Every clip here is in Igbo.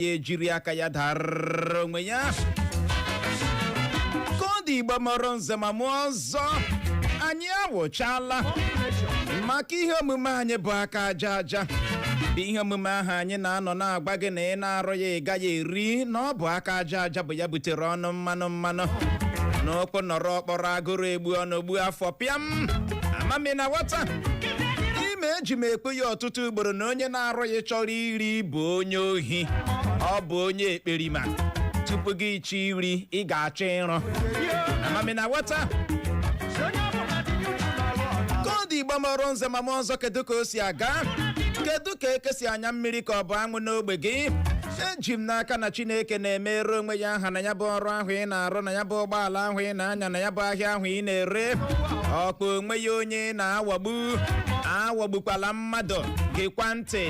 Ya ejiri aka ya dara onwe ya. Ka ọ dị, Igbo mọrọ nze ma mụọ ọzọ, anyị awụchala maka ihe omume anyị bụ Aka Aja Aja, bụ ihe omume ahụ anyị na-anọ na-agba gị na ị na-arụ ya, ị gaghị eri, na ọ bụ aka aja aja bụ ya butere ọnụ mmanụ mmanụ na ụkwụ nọrọ ọkpọrọ agụrụ egbu ọnụ gbuo afọ pịam. Amami na nwata ime eji m ekpe ya ọtụtụ ugboro na onye na-arụ ya chọrọ iri bụ onye ohi, ọ bụ onye ekperima. Tupu gị chọ iri, ị ga-achọ ịrụ. Amami na nwata. Koodu Igbo mọrọ nze ma mụọ ọzọ, kedu ka o si aga? Kedu ka eke si anya mmiri ka ọ bụ anwụ n'ogbe gị? Eji m n'aka na Chineke na-emere onwe ya aha na ya bụ ọrụ ahụ ị na-arụ, na ya bụ ụgbọala ahụ ị na-anya, na ya bụ ahịa ahụ ị na-ere. Ọkpa onwe ya onye ị na-awọgbu, awọgbukwala mmadụ. Gekwa ntị,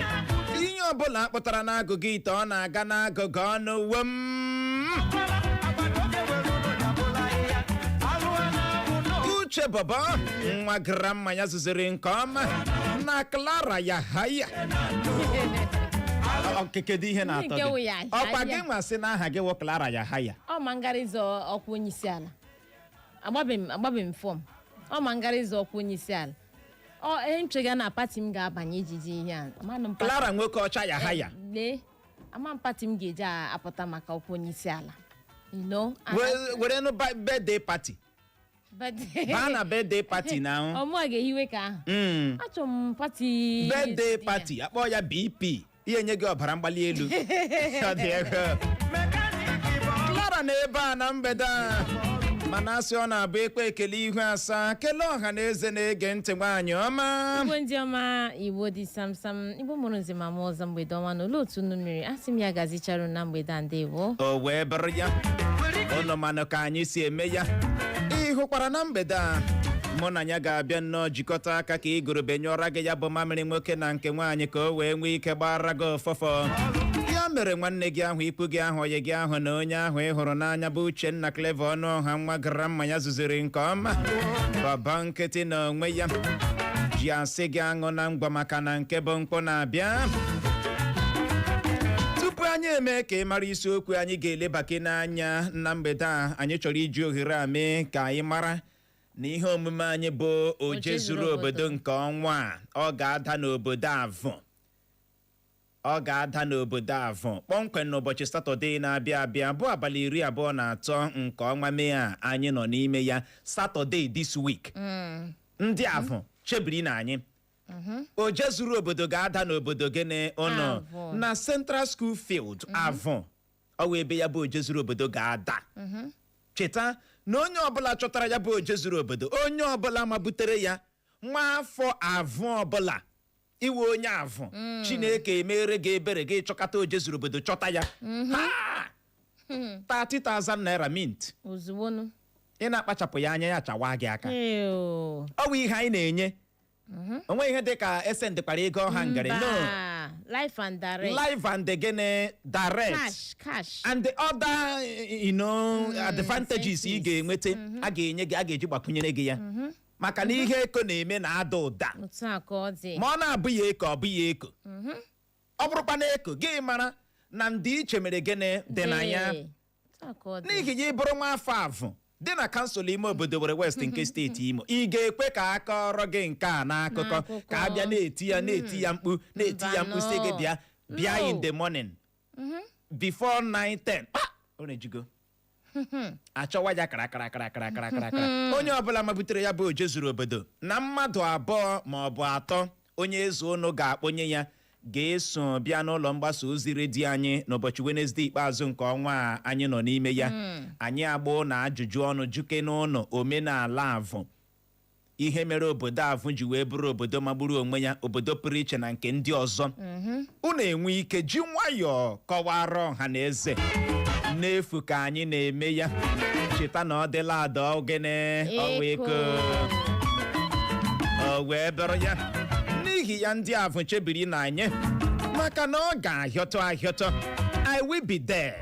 ihe ọbụla akpụtara n'agụgụ ite, ọ na-aga n'agụgụ ọnụ wem. Uche Bọbọ nwa grandma ya zuziri nke ọma na Clara ya haya. Kedu ihe na-atọ Nke wụ gị? ya Ọkwa haya. gị nwa sị na aha gị wụ Clara ya haya. Ọ ma ngara ịzọ ọkwa onye isi ala, agbabeghị m form. Ọ ma ngara ịzọ ọkwa onye isi ala, ọ ihe m chega na party m ga-abanye ijiji ihe a, amanụ m party. Clara nwoke ọcha ya haya. Lee, ama m party m ga-eji apụta maka ọkwa onye isi ala, you know. Were nụ birthday party. Baa na birthday party na ahụ. Ọmụa ga-ehiwe ka ahụ. Achọ m party. Birthday party, akpọ ya BP, ihe nye gị ọbara mgbali elu. Ọ dị ego. Clara na ebe a na mgbede a, mana asị ọ na-abụ ekpe ekele ihu asaa, kelee ọha na eze na-ege ntị, nwaanyị ọma. Igbo ndị ọma, Igbo dị samsam, Igbo mụrụ nze ma mụọ ọzọ, mgbede ọma na olee otu unu mmiri asị m ya gazicharụ na mgbede a. Ndewo. O wee bụrụ ya, ụnụ manụ ka anyị si eme ya. Ị hụkwara na mgbede a, mụ na ya ga-abịa nnọọ jikọta aka ka igurube nyụọra gị ya bụ mamịrị nwoke na nke nwaanyị, ka o wee nwee ike gbara gị ụfọfọ. Ya mere, nwanne gị ahụ, ikwu gị ahụ, oyi gị ahụ na onye ahụ ị hụrụ n'anya bụ Uchenna Clever ọnụ ọha nwa grandma ya zuziri nke ọma, baba nkịtị na onwe ya ji asị gị aṅụ na ngwa, maka na nke bụ mkpụ na-abịa. Tupu anyị eme ka ị mara isiokwu anyị ga-elebake n'anya na mgbede a, anyị chọrọ iji ohere a mee ka anyị mara na ihe omume anyị bụ Oje Zuru Obodo nke ọnwa a, ọ ga-ada n'obodo Avụ. Ọ ga-ada n'obodo Avụ kpọmkwem n'ụbọchị Satọde na-abịa abịa, bụ abalị 23 nke ọnwa Mee a anyị nọ n'ime ya, Satọde this week. Ndị Avụ, chebiri na anyị, Oje Zuru Obodo ga-ada n'obodo gịnị ụnụ? Avụ. Na Central School Field, Avụ. Ọ wụ ebe ya bụ Oje Zuru Obodo ga-ada. Cheta na onye ọbụla chọtara ya bụ Oje Zuru Obodo, onye ọbụla ma butere ya, nwa afọ Avụ ọbụla, iwe onye Avụ, Chineke emere gị ebere, gị chọkata Oje Zuru Obodo, chọta ya, ha 30,000 naira mint. Ozugbonu. Ị na-akpachapụ ya anya, ya chawa gị aka. Eo. Ọ bụ ihe anyị na-enye onwe ihe dị ka esendịkwara ego ọha ngari no. Mba, live and direct. Live and gịnị? Direct. Cash, cash. And the other advantages ị incentives. ga-enweta, a ga-enye gị, a ga-eji gbakwunyere gị ya, maka na ihe eko na-eme na-ada ụda. Otu a ka ọ dị. Ma ọ na-abụghị eko, ọ bụghị eko, ọ bụrụkwa na eko gị mara na ndịiche mere gịnị dị na ya. Ee, otu a ka ọ dị. N'ihi ya, ịbụrụ nwa afọ Avụ dị na kansụl ime obodo Owerri West nke steeti Imo, ị ga-ekwe ka a kọrọ gị nke a n'akụkọ? N'akụkọ. Ka a bịa na-eti ya, na-eti ya mkpu, na-eti ya mkpu, sị gị bịa, bịa No. in the morning before 9 10, ọ na-ejigo achọwa ya kara kara kara kara kara kara kara. Onye ọbụla mabutere ya bụ Oje Zuru Obodo, na mmadụ abụọ ma ọ bụ atọ onye eze ụnụ ga-akpọnye ya, ga-eso bịa n'ụlọ mgbasa ozi redio anyị n'ụbọchị Wenezdee ikpeazụ nke ọnwa a anyị nọ n'ime ya. Anyị agboo na ajụjụ ọnụ juke n'ụlọ omenala Avụ, ihe mere obodo Avụ ji wee bụrụ obodo magburu onwe ya, obodo pụrụ iche na nke ndị ọzọ. Unu enwe ike ji nwayọọ kọwara ọha na eze n'efu ka anyị na-eme ya. Cheta na ọ dịla ada ogene ọwa eko, o wee bụrụ ya. N'ihi ya, ndị Avụ, chebiri na anyị, maka na ọ ga-ahịọtọ ahịọtọ. I will be there.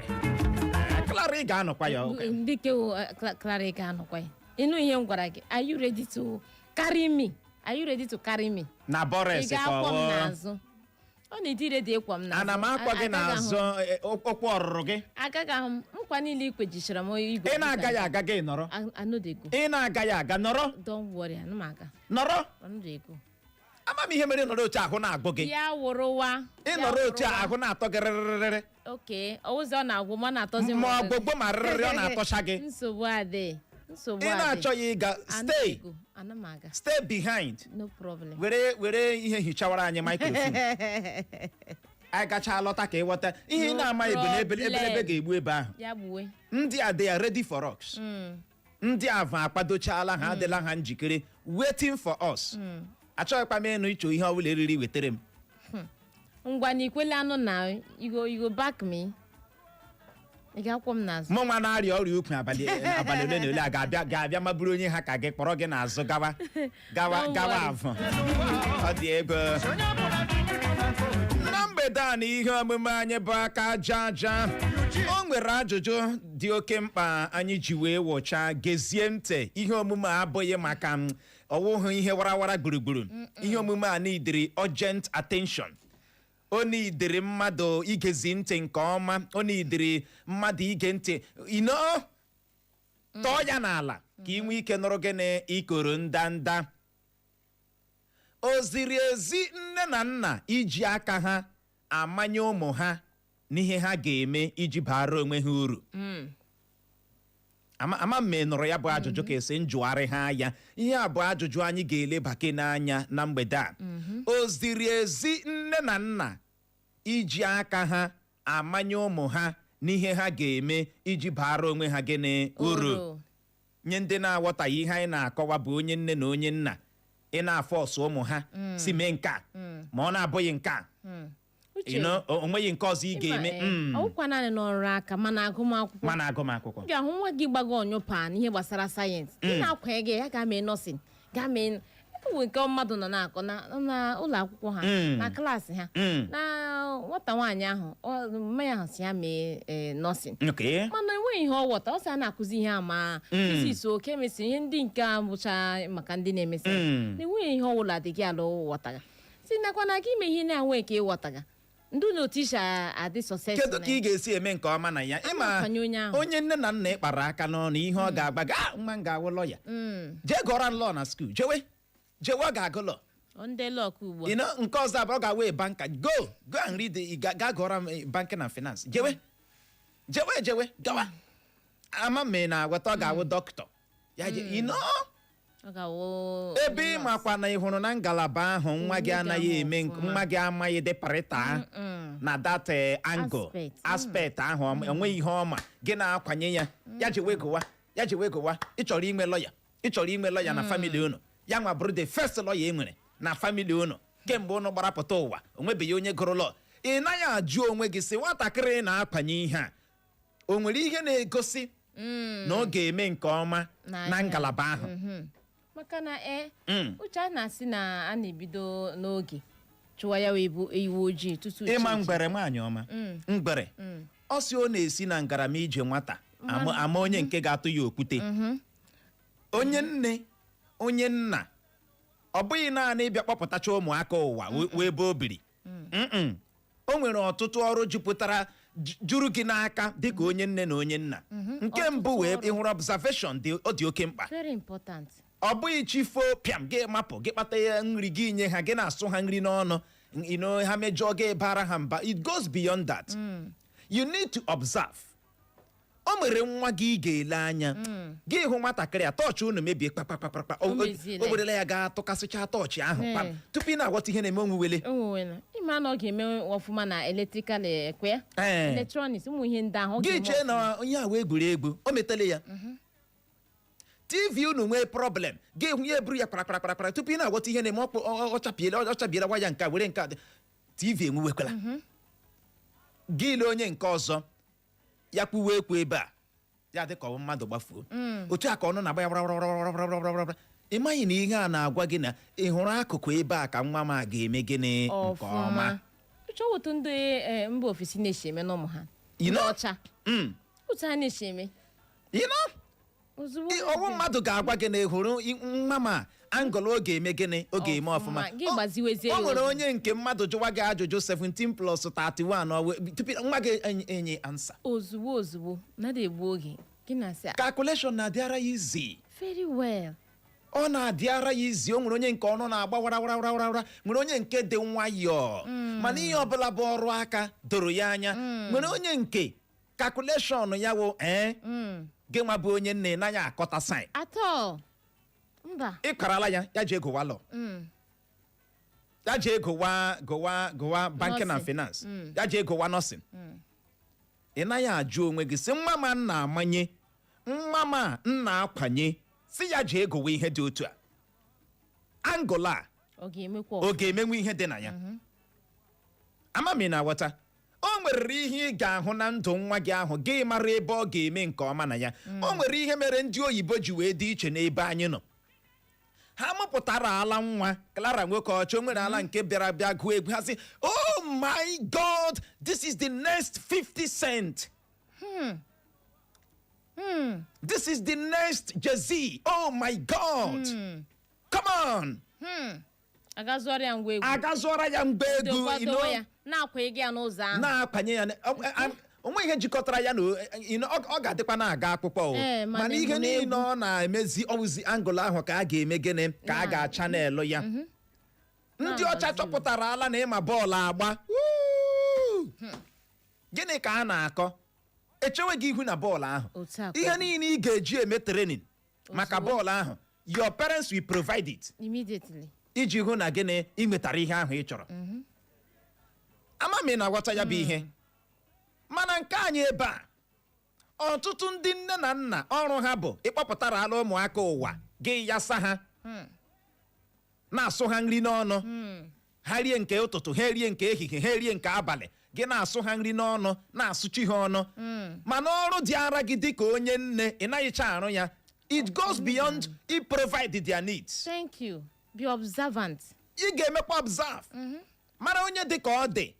Clara, ị ga-anọkwa ya oge. Ndị ke wo, Clara, ị ga-anọkwa ya. Ịnụ ihe m gwara gị? Are you ready to carry me? Are you ready to carry me? Na Ị Boris ka ga-akwọ m ọ n'azụ. Ọ na-edi ready ịkwa m n'azụ. Ana m akwa gị Agaghị ahụ. n'azụ, ụkwụ ọrụrụ gị. Agaghị ahụ m. Nkwa niile ikwejichara m igwe. Ị na-agaghị aga, gị nọrọ. Anọdego. Ị na-agaghị aga, nọrọ. Don't worry, anụ m aga. Nọrọ. Anọdego. Ama m ihe mere ị nọrọ otu, ahụ na-agbụ gị. Ya wụrụwa. Ị nọrọ otu a, ahụ na-atọ gị rịrịrịrị. Oke ọwụzọ ọ na-agwụ m, ọ na-atọzi m. Ma ọgbụgbụ ma rịrịrị, ọ na-atọcha gị. Nsogbu adị, nsogbu Ị adị. na-achọghị ịga, stay. Anọdego, ana m aga. Stay behind. No problem. Were ihe hichawara anyị microphone, anyị gachaa lọta ka ịghọta ihe ị No na-amaghị bụ na problem. ebelebe ga-egbu ebe ahụ. Ya gbuwe. Ndị a, they are ready for us. Ndị a akwadochala ha, adịla ha njikere, waiting for us. Achọghịkwa m ịnụ ịchọ ihe ọbụla eriri wetere m. Ngwa, na ikwele anụ na you go back me, ị ga-akwọ m n'azụ. Mụ nwa na-arịa ọrịa ukwu, abalị ole na ole a ga-abịa maburu onye ha ka gị kpọrọ gị n'azụ gawa gawa. Don't Gawa. worry. Avụ ọ dị ego na mgbede a na ihe omume anyị bụ aka aja aja. O nwere ajụjụ dị oke mkpa anyị ji wee wụchaa. Gezie ntị, ihe omume a abụghị maka m ọwụhụ ihe warawara gburugburu. Ihe omume a nidiri urgent attention, o nidiri mmadụ igezi ntị nke ọma, o nidiri mmadụ ige ntị ino tọọ ya n'ala ka ị nwee ike nụrụ gịnị ikoro ndanda. O ziri ezi nne na nna iji aka ha amanye ụmụ ha n'ihe ha ga-eme iji bara onwe ha uru? Ama m ma ị nụrụ ya bụ ajụjụ ka esi njụgharị ha ya. Ihe a bụ ajụjụ anyị ga-elebake n'anya na mgbede a. O ziri ezi nne na nna iji aka ha amanye ụmụ ha n'ihe ha ga-eme iji bara onwe ha gịnị uru? Nye ndị na-aghọtaghị ihe anyị na-akọwa bụ onye nne na onye nna ị na-afọ ọsọ ụmụ ha si mee nke a, ma ọ na-abụghị nke a. Uche, You know, o nweghị nke ọzọ ị ga-eme. Ọ bụkwa naanị n'ọrụ aka, mana agụmakwụkwọ. Mana agụmakwụkwọ. Ị ga-ahụ nwa gị gbago ọnyụpa n'ihe gbasara sayensị, ị na-akwa gị ya gaa mee nursing, gaa mee ewe nke mmadụ nọ na-akọ na ụlọ akwụkwọ ha, na klaasị ha, na nwata nwaanyị ahụ, mma ya ahụ si ya mee nursing, mana enweghị ihe ọ ghọta. Ọ sị a na-akụzi ihe a, ma physics o, chemistry, ihe ndị nke a bụcha maka ndị na-eme sayensị, na enweghị ihe ọbụla dị gị ala ghọtara, si nakwa na gị ime ihe na-enwe nke ịghọtaga ndị na otu isi adị successful. Kedu ka ị ga-esi eme nke ọma na ya ịma? Na-akwanye onye ahụ. Onye nne na nna ị kpara aka n'ọnụ, ihe ọ ga-agba gị, "Ah, nwa m ga-awụ lọya, jee gụọra law na school, jewe jewe, ọ ga-agụ law." Ọ ndị lọk ugbu a. You know, nke ọzọ abụrụ, ọ ga-awe banker, go go and read gaa gụọra m banking and finance, jewe jewe jewe gawa. Ama m na aghọta, ọ ga-awụ dọkịta ya je, you know. Ọ ga-awụ Ebe ị makwa na ị hụrụ na ngalaba ahụ nwa gị Nwa gị anaghị ahụ eme ọfụma. Nwa gị amaghị dị parịta na that angle, Aspect. Aspect ahụ enweghị ihe ọma gị na-akwanye ya, ya ji wegụwa, ya ji wegụwa. Ị chọrọ inwe lọya, ị chọrọ inwe lọya na family unu, ya nwa bụrụ the first lọya e nwere na family unu kemgbe unu gbarapụta ụwa, onwebeghị onye gụrụ law. Ị naghị ajụ onwe gị sị, nwatakịrị na-akwanye ihe a, o nwere ihe na-egosi na ọ ga-eme nke ọma na na ihe a? ngalaba ahụ? Maka na uche, a na-asị na a na-ebido n'oge chụwa ya wee bụ iwu ojii tutu Ịma chi. Mgbere nwaanyị ọma, mgbere ọ sị ọ na-esi na ngarama ije nwata ama onye nke ga-atụ ya okwute. Onye nne, onye nna, ọ bụghị naanị ịbịa kpọpụtacha ụmụaka ụwa wee ebe o biri. Mm-mm. O nwere ọtụtụ ọrụ jupụtara juru gị n'aka dịka onye nne na onye nna. Nke mbụ Ọtụtụ wee ọrụ. ịhụrụ observation dị, ọ dị oke mkpa. Very important. Ọ bụghị chi foo, pịam, gị mapụ, gị kpata ya nri, gị nye ha, gị na-asụ ha nri n'ọnụ, ha mejọọ, gị bara ha mba. It goes beyond that. You need to observe. O nwere nwa gị ị ga-ele anya, gị hụ nwatakịrị a, tọọchị unu mebie kpakpakpakpa, O meziela. o werela ya gaa tụkasịcha tọọchị ahụ kpam. Tupu ị na-aghọta ihe na-eme, onwuwele. O nwewela ịma na ọ ga-eme ọfụma na electrical ekwe ya, electronics, ụmụ ihe ndị ahụ ọ Gị ga-eme chee ọfụma. Na onye a wee egwuregwu, o metele ya. TV unu nwee problem, gị hụ ya eburu ya kparakparakparakpara. Tupu ị na-aghọta ihe na-eme, ọ chapiela, ọ chabiela waya nke a, were nke a TV enwewekwala. Gị lee onye nke ọzọ, ya kwuwe ekwu ebe a, ya dị ka ọ bụ mmadụ gbafuo otu a ka ọnụ na-agba ya wara. Ị maghị na ihe a na-agwa gị na ị hụrụ akụkụ ebe a ka nwa m a ga-eme gịnị nke ọma. Ọfụma. Uche, otu ndị mba ofesi na-esi eme n'ụmụ ha You ndị ọcha, otu ha na-esi eme. You know? Ozugbo Ọwụ mmadụ ga-agwa gị na ị hụrụ nwa m a Angle ọ ga-eme gịnị? Ọ ga-eme ọfụma. Gị gbaziwezie O ya nwere ozugbo. onye nke mmadụ jụwa gị ajụjụ 17 plus 31, tupu nwa gị enye answer. Ozugbo ozugbo, nada egbu oge, gị na-asị Calculation na-adịara ya easy. Very well. Ọ na-adịara ya easy. O nwere onye nke ọnụ na-agba wara wara wara wara, nwere onye nke dị nwayọọ, mana ihe ọbụla bụ ọrụ aka doro ya anya, nwere onye nke calculation ya wụ ee. Gị nwa bụ onye nne naghị akọta sign. Atọ mba. Ịkwarala ya, ya jee gụwa law, ya jee gụwa gụwa gụwa banking and Nursing. finance, ya jee gụwa nursing. Ị naghị ajụ onwe gị sị, nwa ma nna amanye, nwa ma nna akwanye, si ya jee gụwa ihe dị otu a, angle a, Ọ ga-emekwa. Ọ ga-emenwu ihe dị na ya? Ama m ị na-aghọta. O nwere ihe ị ga-ahụ na ndụ nwa gị ahụ, gị mara ebe ọ ga-eme nke ọma na ya. O nwere ihe mere ndị oyibo ji wee dị iche n'ebe anyị nọ. Ha mụpụtara ala nwa Clara nwoke ọcha, o nwere ala nke bịara bịa gụọ egwu, ha sị, "Oh my God, this is the next 50 Cent, this is the next Jay-Z, oh my God, come on." Aga zụọrọ ya ngwa egwu. Aga zụọra ya ngwa egwu. Dokwa you dowe know, ya na-akwa ego ya n'ụzọ ahụ. Na-akwanye ya onwe ihe jikọtara ya na ọ ga-adịkwa na-aga akwụkwọ o. Ee, mana mana ihe ịhụ na niile egwu. Ọ na-emezi ọwụzi angle ahụ ka a ga-eme gịnị, ka a ga-achanelụ ya. Ndị ọcha Na-agbazi. chọpụtara ala na ịma bọọlụ agba. Woo! Gịnị ka a na-akọ? Echewe gị ihu na bọọlụ ahụ. Otu a ka Ihe ọ dị. niile ị ga-eji eme training maka Ozugbo. bọọlụ ahụ, your parents will provide it Immediately. iji hụ na gịnị, ị nwetara ihe ahụ ị chọrọ. Ama m ị na-aghọta ya bụ ihe. Mana nke anyị ebe a, ọtụtụ ndị nne na nna, ọrụ ha bụ ịkpọpụtara ala ụmụaka ụwa gị, yasa ha, na-asụ ha nri n'ọnụ. Ha rie nke ụtụtụ, ha erie nke ehihie, ha erie nke abalị, gị na-asụ ha nri n'ọnụ, na-asụchi ha ọnụ. Mana ọrụ dị ara gị dịka onye nne, ị naghịcha arụ ya. It goes beyond i provide their needs. Thank you. Be observant. Ị ga-emekwa observe, mara onye dị ka ọ dị.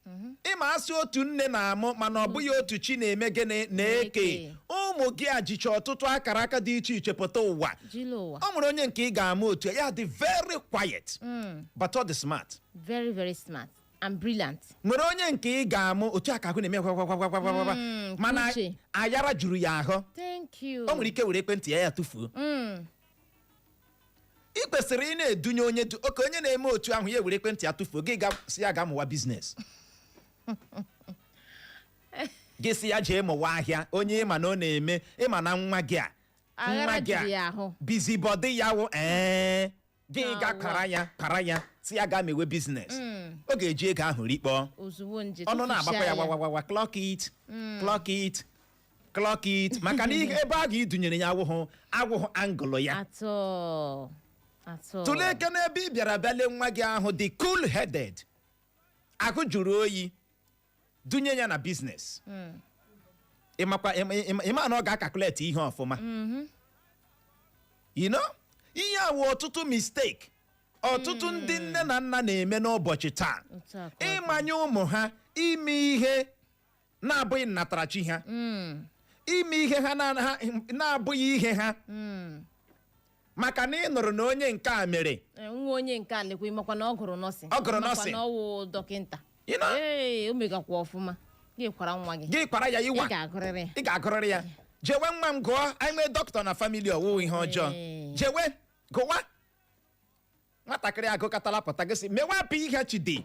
Ịma asị otu nne na-amụ, mana ọ bụghị otu chi na-eme gịnị, na-eke. Na-eke. Ụmụ gị ajicha ọtụtụ akara aka dị iche iche pụta ụwa. Jila ụwa. O nwere onye nke ị ga-ama otu ya dị very quiet, but ọ dị smart. Very, very smart and brilliant. Nwere onye nke ị ga-amụ otu a ka ahụ na-eme gwa gwa gwa gwa gwa gwa, mana uche. ayara juru ya ahụ. Thank you. O nwere ike were ekwentị ya, ya tụfuo. Ị kwesịrị ị na-edunye onye oke onye na-eme otu ahụ, ya were ekwentị ya tụfuo, gị ga si ya ga mụwa business, gị si ya jee mụwa ahịa. Onye ịma na ọ na-eme, ịma na nwa gị a, Aghara nwa gị juru a ya ahụ. busybody ya wụ ee, gị ga Na kara ya, kara ya, si ya gaa mewe business, ọ ga-eji ego ahụ rikpọọ. Ozugbo nje Ọnụ na-agbakwa ya tụfuchaa. wawawawa, clock it, clock it, clock it, maka na ihe ebe ahụ idunyere ya awụhụ awụhụ angle ya. Atọ atọ. Tụlee eke n'ebe ị bịara bịa lee nwa gị ahụ dị cool headed, ahụ jụrụ oyi, dunye ya na business. Ịmakwa ịma na ọ ga-acalculate ihe ọfụma. Ihe a wụ ọtụtụ mistake ọtụtụ ndị nne na nna na-eme n'ụbọchị taa. Otu a ka ọ dị. Ịmanye ụmụ ha ime ihe na-abụghị nnatarachi ha, ime ihe ha na-abụghị ihe ha, maka na ị nụrụ na onye nke a mere. Ee, nwa onye nke a, lekwa, ịmakwa na ọ gụrụ nursing. Ọ gụrụ Ịmakwa nursing. na ọ wụ dọkịnta. You know? Ee, o megakwa ọfụma. Gị kwara nwa gị. Gị kwara ya Ị ịwa. ga-agụrịrị ya. Ị ga-agụrịrị ya, jewe nwa m gụọ. Anyị nwee dọkịta na family, ọwụwa ihe ọjọọ. Ee. Jewe gụwa. Nwatakịrị agụkọtala pụta, gị sị mewa PhD.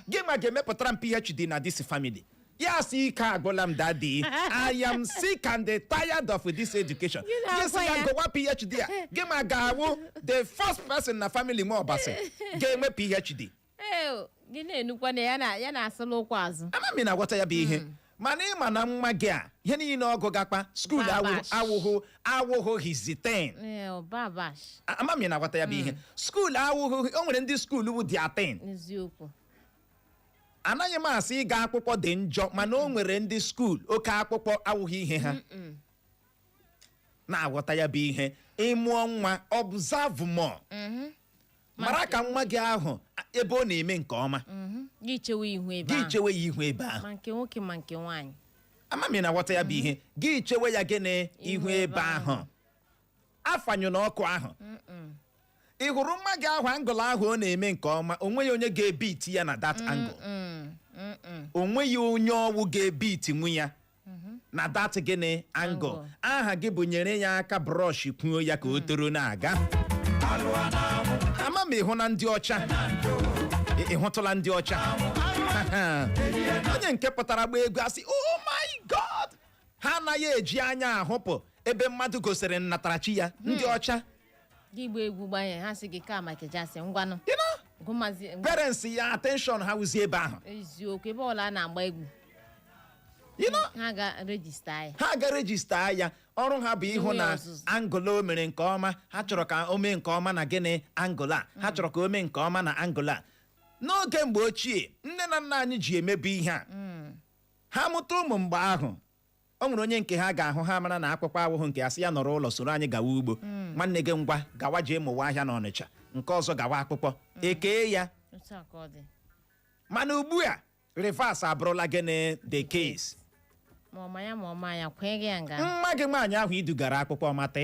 Gị ma ga-emepụtara m PhD na this family? Ya sị, "Ike agwụla m, daddy. I am sick and tired of this education." Gị na-agwa Gị sị ya ya. gụwa PhD a, gị ma ga-awụ the first person na family m ọbasị ga-enwe PhD. Ee, gị na-enukwa na ya na ya na-asụla ụkwụ azụ. Ama m ị na-aghọta ya bụ ihe. Mana ịma na nwa gị a, ihe niile ọgụ gakpa school Babash. awụhụ awụhụ his thing. Ee, ọbabash. Ama m ị na-aghọta ya bụ ihe. School awụhụ, o nwere ndị school bụ their thing. Eziokwu. Anaghị m asị ịga akwụkwọ dị njọ, mana o nwere ndị school, oke akwụkwọ awụghị ihe ha na-aghọta ya bụ ihe. Ịmụọ nwa, observe more, mara ka nwa gị ahụ ebe ọ na-eme nke ọma. Gị chewe ihu ebe Gị ahụ. chewe ya ihu ebe ahụ. Ma nke nwoke ma nke nwaanyị. Ama m ị na-aghọta ya bụ ihe. Gị chewe ya gịnị, ihu ebe ahụ, afanyụ na ọkụ ahụ. Ị hụrụ nwa gị ahụ, angle ahụ ọ na-eme nke ọma, o nweghị onye ga-ebeat ya na that angle. O nweghị onye ọwụ ga-ebeat nwu ya na that gịnị? Angle. Angle. Aha gị bụ nyere ya aka, brush kwuo ya ka o toro na-aga. Ama m ịhụ na ndị ọcha. Ị hụtụla ndị ọcha, onye nke pụtara gba egwu, asị, "Oh my God!" Ha anaghị eji anya ahụpụ ebe mmadụ gosiri nnatarachi ya, ndị ọcha. Gị gba egwu gbanye, ha sị gị ka Michael Jackson, ngwanụ. You know? Gụmazi. Parents ya, attention ha wụzi ebe ahụ. Eziokwu, ebe ọla a na-agba egwu, You know? ha ga register ya. Ha ga register ya. Ọrụ ha bụ ịhụ Inwe na ọzụzụ. angle o mere nke ọma, ha chọrọ ka o mee nke ọma na gịnị? Angle a. Ha chọrọ ka o mee nke ọma na angle a. N'oge mgbe ochie, nne na nna anyị ji emebu ihe a, ha mụta ụmụ mgbe ahụ, o nwere onye nke ha ga-ahụ, ha mara na akwụkwọ awụhụ nke ya, sị ya nọrọ ụlọ soro anyị gawa ugbo. Nwanne gị, ngwa, gawa jee mụwa ahịa n'Ọnịcha, nke ọzọ gawa akwụkwọ, ekee ya. Otu a ka ọ dị. Mana ugbu a, reverse abụrụla gịnị? The case. Ma ọma ya, ma ọma ya, kwee gị ya nga. Nwa gị nwaanyị ahụ idugara akwụkwọ mata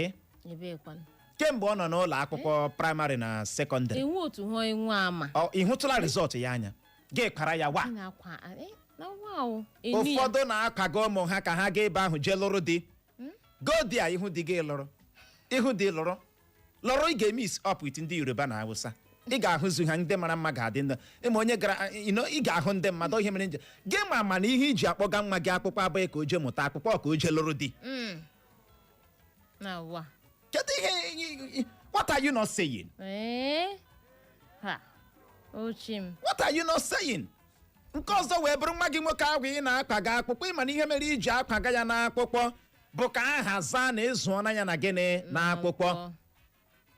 Ebekwanụ? Kemgbe ọ nọ n'ụlọ akwụkwọ praịmarị na sekọndịrị, Enwe otu hụ enwe ama. Ị hụtụla result ya anya gị kwara ya wa? Ị na-akwa na wow, enu ya. Ụfọdụ na-akwago ụmụ ha ka ha gaa ebe ahụ jee lụrụ di. Go there, ihu di gị lụrụ, ihu di lụrụ lụrụ. Ị ga-emix up with ndị Yoruba na Hausa, ị ga-ahụzu ha. Ndị mara mma ga-adị ndụ ịma onye gara ị ga-ahụ ndị mmadụ. Ihe mere nje gị ma mana ihe iji akpọga nwa gị akwụkwọ abụghị ka o jee mụta akwụkwọ, ka o jee lụrụ di. Na ụwa. Kedu ihe? What are you not saying? Ee, ha ochi m. What are you not saying? Nke ọzọ wee bụrụ, nwa gị nwoke ahụ ị na-akpaga akpụkpọ, ịma na ihe mere iji akpaga ya n'akpụkpọ bụ ka aha zaa na ịzụọna ya na gịnị? Na akpụkpọ.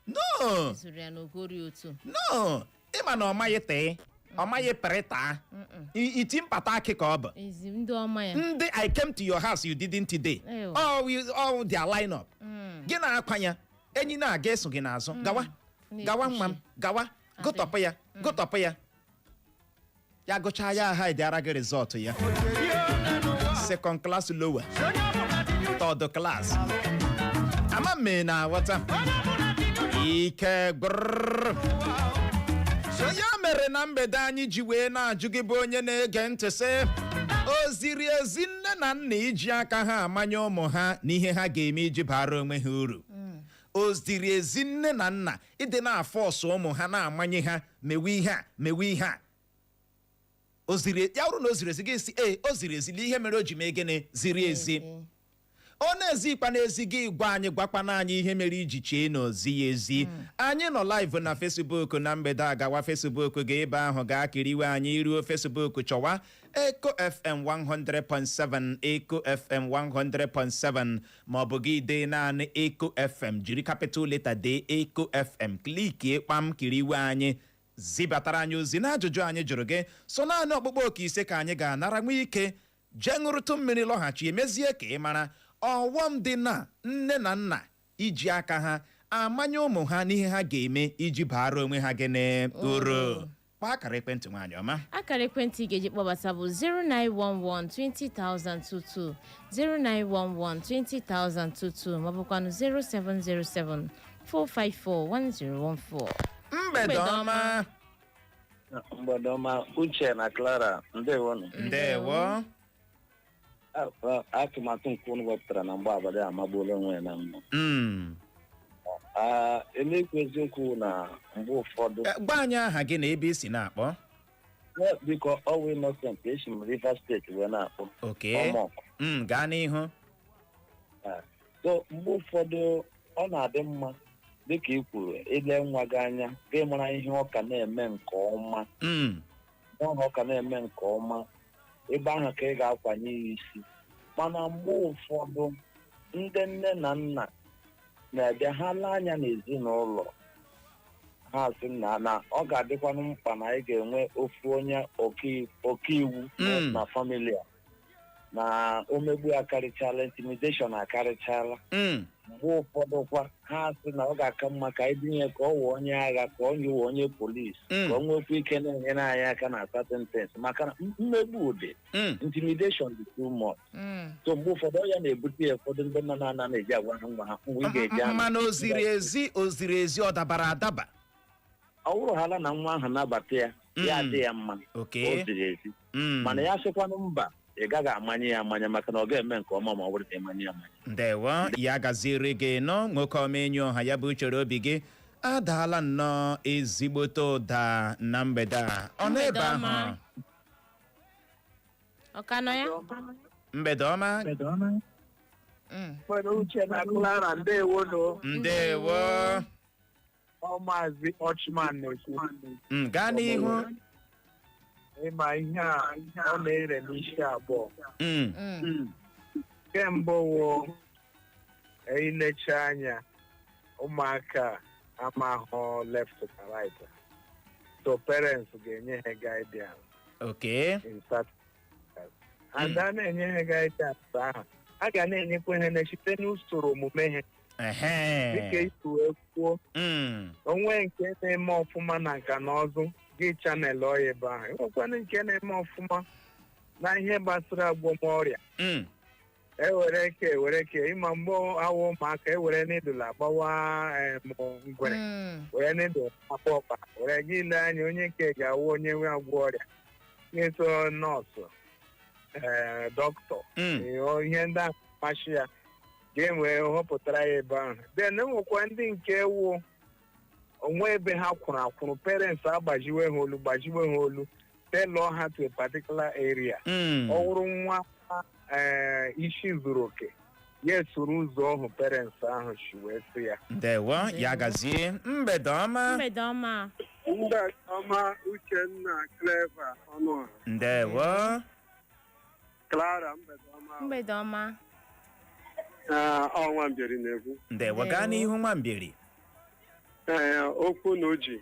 No. Zụrụ ya n'ogori otu. No, ịma na ọ maghị tee, ọ maghị pịrịta iti mpata akị ka ọ bụ. Ezi ndị ọma ya. Ndị "I came to your house, you didn't today." Ew. All their line up gị na-akwa ya, enyi na-aga eso gị n'azụ, gawa, gawa, nwa m, gawa gụtọpụ ya, gụtọpụ ya. Ya gụchaa ya, hide ara gị result ya, second class lower, third class. Ama m na aghọta ike gbụrụrụ. So ya mere na mgbede anyị ji wee na-ajụ gị bụ onye na-ege ntị sị, o ziri ezi nne na nna iji aka ha amanye ụmụ ha n'ihe ha ga-eme iji bara onwe ha uru? O ziri ezi nne na nna ịdị na-aforce ụmụ ha, na-amanye ha, mewe ihe a, mewe ihe a? O ziri ya bụrụ na o ziri ezi, gị si ee, o ziri ezi, lee ihe mere o ji mee gịnị? Ziri ezi. Ọ na-ezi ikpa n'ezi, gị gwa anyị, gwakwana anyị ihe mere iji chee na ozighị ezi. Anyị nọ live na Facebook na mgbede a. Gawa Facebook ga ebe ahụ gaa kiriwe anyị. Ruo Facebook, chọwa Eco FM 100.7, Eco FM 100.7, ma ọ bụ gị dee naanị Eco FM, jiri capital letter dee Eco FM, clickie kpam, kiriwe anyị. Zibatara anyị ozi na ajụjụ anyị jụrụ gị. So naanị ọkpụkpọ oke 5 ka anyị ga-anara, nwee ike jee ṅụrụtụ mmiri, lọghachi, emezie ka ị mara ọghọm dị na nne na nna iji aka ha amanye ụmụ ha n'ihe ha ga-eme iji baara onwe ha gịnị? Uru. Kpaa akara ekwentị, nwaanyị ọma. Akara ekwentị ị ga-eji kpọbata bụ 0911 20022, 0911 20022, maọbụkwanụ 0707 454 1014. Mgbede Mgbede ọma. Mgbede ọma, Uche na Clara, ndewonụ. Ndewo. Atụmatụ nke unu wepụtara na mgbe abalị a amagbuola onwe ya na mma. Emekwu eziokwu na mgbe ụfọdụ Gwa anyị aha gị na ebe i si na-akpọ. Biko, ọwụ Innocent, esi m Rivers Steeti wee na-akpọ. Ọmọkụ. Gaa n'ihu. So mgbe ụfọdụ ọ na-adị mma, dịka ị kwuru, ile nwa gị anya, gị mara ihe ọ ka na-eme nke ọma. Ihe ọ ka na-eme nke ọma, ebe ahụ ka ị ga-akwanye ya isi. Mana mgbe ụfọdụ ndị nne na nna na-abịa, ha lee anya n'ezinụlọ ha, sị na ọ ga-adịkwanụ mkpa na anyị ga-enwe ofu onye ọkaiwu na family a, na omegbu akarịchala, intimidation akarịchala. Mgbe ụfọdụ kwa ha sị na ọ ga-aka mma ka anyị dinye ka ọ wụọ onye agha, ka ọ wụọ onye polisi, ka ọ nwekwa ike na-enyere anyị aka na certain things, maka na mmegbu dị, intimidation dị too much. So mgbe ụfọdụ ọ ya na-ebute ya, ụfọdụ ndị nna na nna na-eji agwa ha nwa ha mgbe ị ga-eji amị. Mana o ziri ezi? O ziri ezi? Ọ dabara adaba? Ọ bụrụ hala na nwa ahụ nabata ya, ya adị ya mma, o ziri ezi. Mana ya sịkwanụ mba, ị gaghị amanye ya amanye, maka na ọ ga-eme nke ọma ma ọ bụrụ na ịmanye ya amanye. Ndewo, ya gaziere gị nọ, nwoke ọma. Enyi ọha ya bụ uchere obi gị adaala nnọọ ezigbote ụda na mgbede a. Ọ nọ ebe Mgbede ọma. ahụ. Ọ ka nọ ya? Mgbede ọma. Nwere Uche na Clara, ndewo. Ndewo. Ọ Maazị Ọchman na-ekwu. Gaa n'ihu. Ịma ihe a, ọ na-ere n'isi abụọ. Nke mbụ wụ ilecha anya ụmụaka amahụ left na right, so parents ga-enye ha guidance in certain and a na-enye ha guidance ahụ, a ga na-enyekwa ha na site n'usoro omume ha, dịka isi wee kwuo, onwe nke na-eme ọfụma na nka na ọzụ gị, channel ọya ebe ahụ, enwekwana nke na-eme ọfụma na ihe gbasara agwọmọrịa, ewere ke ewere ke. Ịma mgbe awa ụmụaka ewere needle agbawa ngwere, were needle akpa ọkpa, were gị ile anya onye nke ga-awụ onye nwe agwọ ọrịa na-eso nọọsụ, ee, dọkịta. Ihe ndị ahụ masị ya, ga-enwe họpụtara ya ebe ahụ. Then enwekwa ndị nke wụ onwe ebe ha kwụrụ akwụrụ, parents agbajiwe ha olu, gbajiwe ha olu, tailor ha to a particular area. Ọ wụrụ nwa ee isi zuru oke, ya esoro ụzọ ọhụ parents ahụ si wee sị ya. Ndewo, ya gazie. Mgbede ọma. Mgbede ọma. Mgbede ọma, Uchenna, Clever Ọnụọha. Ndewo. Clara, mgbede ọma. Mgbede ọma. Ee, ọnwa mbiri na-ekwu. Ndewo, gaa n'ihu, Nwambiri. Ee, okwu na uji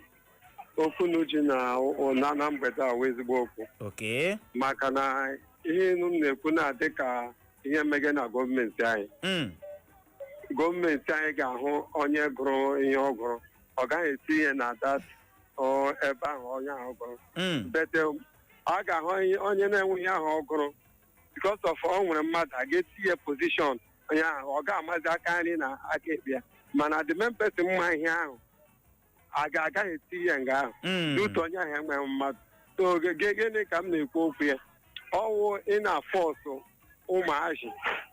na mgbede a wụ ezigbo okwu, maka na ihe inu m na-ekwu na-adị ka ihe mege na gọọmenti anyị. Gọọmenti anyị ga-ahụ onye gụrụ ihe ọ gụrụ, ọ gaghị eti ihe na that ebe ahụ onye ahụ gụrụ. But a ga-ahụ onye na-enweghị ahụ ọ gụrụ, because of ọ nwere mmadụ, a ga-etinye position onye ahụ, ọ ga-amazi aka nri na aka ekpe ya. Mana the main person mma ihe ahụ, a ga-agaghị etinye nga ahụ n'utu onye ahụ enweghị mmadụ. So gịnị ka m na-ekwu okwu ya? Ọwụ ị na-aforce ụmụazị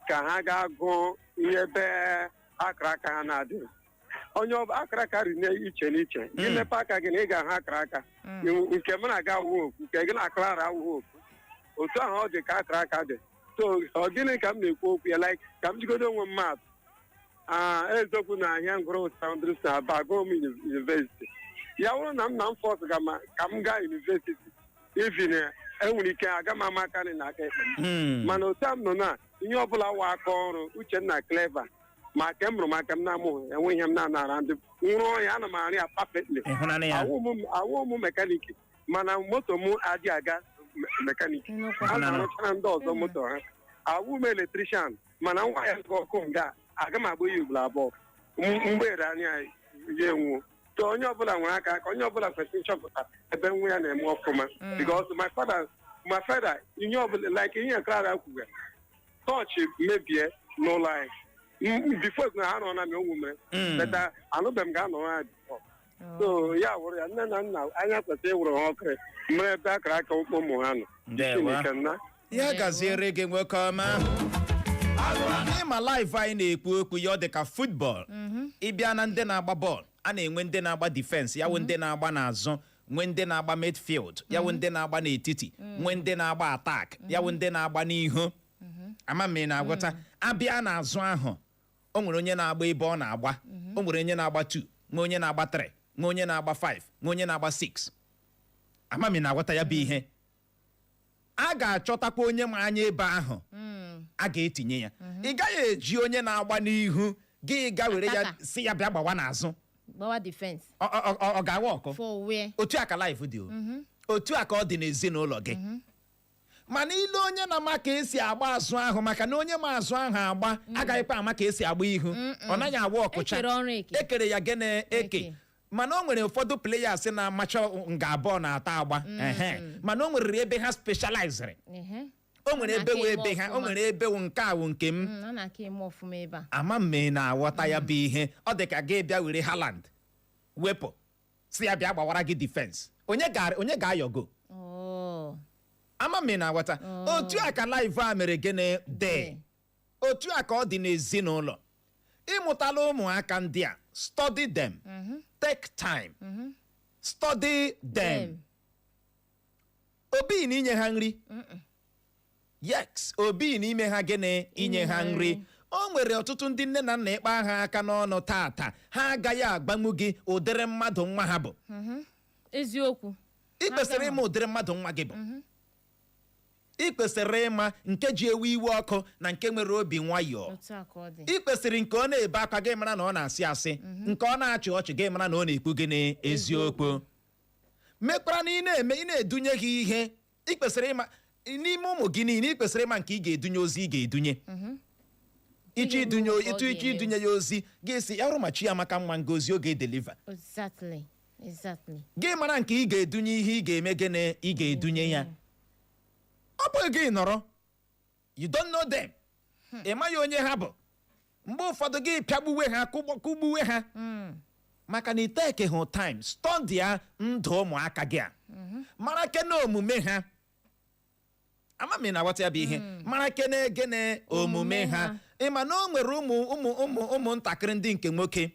ka ha gaa gụọ ihe ebe akara aka ha na-adịghị. Onye akara aka ri n'iche n'iche gị, mepe aka gị na ị ga-ahụ akara aka. Nke m na-aga awụghị okwu, nke gị na Clara awụghị okwu. Otu ahụ ọ dị ka akara aka dị. So ọ gịnị ka m na-ekwu okwu ya? Like ka m jigodo onwe m maatụ. Eziokwu na ahịa ngụrụ secondary school aba, agụụ m university. Ya bụrụ na m na m force ga ma ka m gaa university, even enwere ike aga m ama aka nri na aka ekpe m. Mana otu a m nọ na ihe ọbụla wa aka ọrụ, Uchenna, Clever, ma ke m rụrụ, ma ke m na-amụghị, enwe ihe m na-anara ndị nwụrụ ya, ana m arụ ya perfectly. Ịhụnanya ya. Awụ m mechanic, mana moto m adịghị aga mechanic. Nnukwu. A na-arụchara ndị ọzọ moto ha. Awụ m electrician, mana nwa ya nke ọkụ nga aga m agba ya ugboro abụọ mgbere anya ya enwuo. So onye ọbụla nwere aka aka, onye ọbụla kwesịrị ịchọpụta ebe nwa ya na-eme ọfụma, because my father, ihe ọbụla, like ihe Clara kwuga, tọọchị mebie n'ụlọ anyị, before na ha nọ na m onwu mere, better anụbeghị m ga-anọrọ ha before. So ya wụrụ ya, nne na nna anya kwesịrị ịwụrụ ha ọkụ mere ebe akara aka ụmụ ha nọ. Ndewo. Chineke nna. Ya gaziere gị, nwoke ọma. N'ịma live anyị na-ekwu okwu ya, ọ dị ka football. Ịbịa na ndị na-agba bọọlụ, a na-enwe ndị na-agba defense, ya wụ ndị na-agba n'azụ, nwee ndị na-agba midfield, ya wụ ndị na-agba n'etiti, nwee ndị na-agba attack, ya wụ ndị na-agba n'ihu. Ama m ị na-agwọta. Abịa n'azụ ahụ, o nwere onye na-agba ebe ọ na-agba, o nwere onye na-agba 2, nwee onye na-agba 3, nwee onye na-agba 5, nwee onye na-agba 6. Ama m ị na-agwọta ya bụ ihe. A ga-achọtakwa onye ma anya ebe ahụ a ga-etinye ya. Ị gaghị eji onye na-agba n'ihu gị ga were ya Attacker. si ya bịa gbawa n'azụ. Gbawa defense. Ọ ga-awa ọkụ. For where? Otu a ka life dị o, otu a ka ọ dị n'ezinụlọ gị. Mana ile onye na-ama ka esi agba azụ ahụ, maka na onye ma azụ ahụ agba agaghịkwa ama ka esi agba ihu, ọ naghị awa ọkụcha. Ekere ọrụ eke. Ekere ya gịnị? Eke. Eke. Mana o nwere ụfọdụ players na-amacha nga abụọ na-ata agba ehe, mana o nwere ebe ha specialized. O nwere ebe Ọ na-aka wụ eme ebe ha o ọfụma. nwere ebe wụ nke a wụ nke m. Ọ na-aka eme ọfụma ebe a. Ama m ị na-aghọta ya bụ ihe. Ọ dị ka gị bịa were Haaland wepụ. Si ya bịa gbawara gị defense. Onye ga-ayọgo? Oh. Ama m ị na-aghọta. Otu a ka life a mere gịnị dị, otu a ka ọ dị n'ezinụlọ. Ịmụtala ụmụaka ndị a, study them, take time, study them. Them. Obi na inye ha nri, yes, obi na ime ha gịnị? Inye ha nri. O nwere ọtụtụ ndị nne na nna ịkpa ha aka n'ọnụ tata, ha agaghị agbanwu gị ụdịrị mmadụ nwa ha bụ. Eziokwu. Ị kwesịrị ịma ụdịrị mmadụ nwa gị bụ. Ị kwesịrị ịma nke ji ewe iwe ọkụ na nke nwere obi nwayọọ. Otu a ka ọ dị. Ị kwesịrị nke ọ na-ebe akwa, gị mara na ọ na-asị asị. Nke ọ na-achị ọchị, gị mara na ọ na-ekwu gịnị? Eziokwu. Mekwara na ị na-eme, ị na-edunye gị ihe. Ị kwesịrị ịma n'ime ụmụ gị niile, ị kwesịrị ịma nke ị ga-edunye ozi ị ga-edunye. Ịchọ idunye Ị ga-eme ịtụ ka ọ ịchọ ga-eme. idunye ya ozi, gị si ya rụ ma chi ya maka nwa ngozi oge deliver. Gị mara nke ị ga-edunye ihe ị ga-eme gịnị? Ị ga-edunye ya. Ọ bụghị gị nọrọ, you don't know them, ị maghị onye ha bụ. Mgbe ụfọdụ gị pịagbuwe ha, kụgbuwe ha, maka na i take hụ time study ya ndụ ụmụaka gị a, mara kene omume ha. Ama m ị na-aghọta ya bụ ihe. Mara kene gịnị? Omume ha. Ị ma na o nwere ụmụ ụmụ ụmụ ụmụntakịrị ndị nke nwoke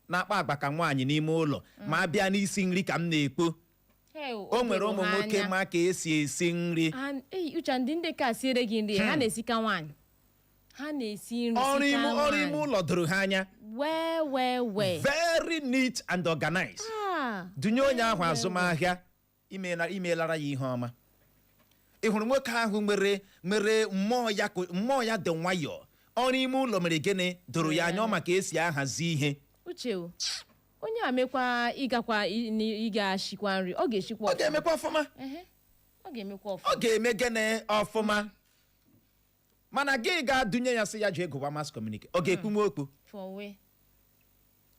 na-akpa agba ka nwaanyị n'ime ụlọ, ma a bịa n'isi nri ka m na-ekpo. Hey, O nwere ụmụ nwoke ma ka esi esi nri. Uche, ndị ka siere gị nri, ha na-esi ka nwaanyị, ha na-esi nri Ọrụ si ka ime, ọrụ ime nwaanyị. ụlọ doro ha anya. Well, well, well. Very neat and organized. Ah, dunye onye ahụ well, azụmahịa, imeela, imeelara ya ihe ọma. Ị hụrụ nwoke ahụ nwere mmụọ ya, mmụọ ya dị nwayọọ, ọrụ ime ụlọ mere gịnị? Doro ya anya, ọ maka esi ahazi ihe. Uche o, onye a mekwa ịgakwa ịga shikwa nri, ọ ga-eshikwa Ọ ọfụma. ga-emekwa ọfụma. Ehe, ọ ga-emekwa Ọ ọfụma. ga-eme gịnị? Ọfụma. Mana gị ga-adụnye ya, sị ya jee gụwa mass communication, ọ ga-ekwunwe okwu? For where?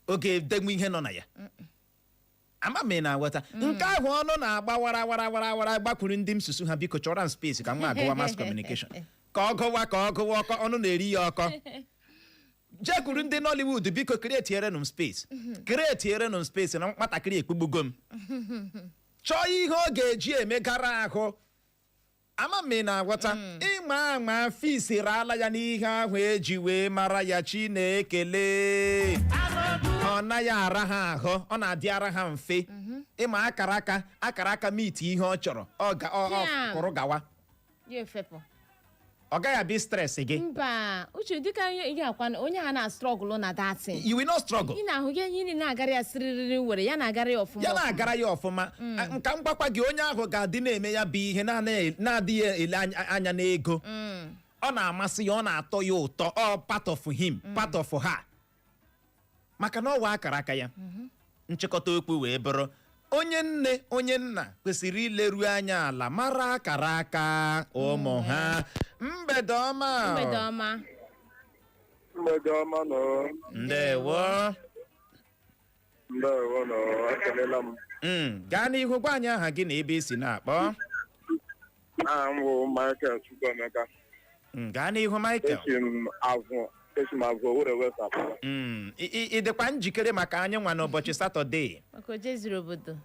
Ọ ga-edenwu ihe nọ na ya? Ama m ị na-aghọta. Nke ahụ ọnụ na-agba wara wara wara wara, gbakwuru ndị msusu ha, "Biko chọrọ m space ka m nwa agụwa mass communication," ka ọ gụwa, ka ọ gụwa ọkọ, ọnụ na-eri ya ọkọ. Jekwuru ndị Nollywood, "Biko create m space, create m space na nwatakịrị ekpugbugo m." Chọọ ihe ọ ga-eji emegara ahụ. Ama m ị na-aghọta. Ịma ama fisiri ala ya n'ihe ahụ eji wee mara ya. Chinekele, ọ naghị ara ha ahụ, ọ na-adị ara ha mfe. Ịma akara aka, akara aka meet ihe ọ chọrọ, ọ ga ọ Pịam. kụrụ gawa. Ya efepụ. Ọ gaghị abịa stress gị. Mba, Uche, dịka ihe akwa onye ha na-struggle na datin. You will not struggle. Ị na-ahụ gị ihe na-agara ya siriri were ya na-agara ya ọfụma. Ya ọfụma. na-agara ya ọfụma. Ka m gwakwa gị, onye ahụ ga-adị na-eme ya bụ ihe na-adịghị ele anya n'ego. Ọ na-amasị ya, ọ na-atọ ya ụtọ, ọ part of him, part of her, maka na ọ wa akara aka ya. Nchịkọta okwu wee bụrụ, onye nne, onye nna kwesịrị ileru anya ala, mara akara aka ụmụ ha. Mgbede ọma. Mgbede ọma. Mgbede ọma nọ. Ndewo. Ndewo nọ, ekelela m. Gaa n'ihu, gwa anyị aha gị na ebe i si na-akpọ. Aha m bụ Michael Chukwuemeka. Gaa n'ihu, Michael. Esi m Avụ Owerri West akpọ. Ị dịkwa njikere maka anyị nwa n'ụbọchị Satọdee? Maka oje zuru obodo.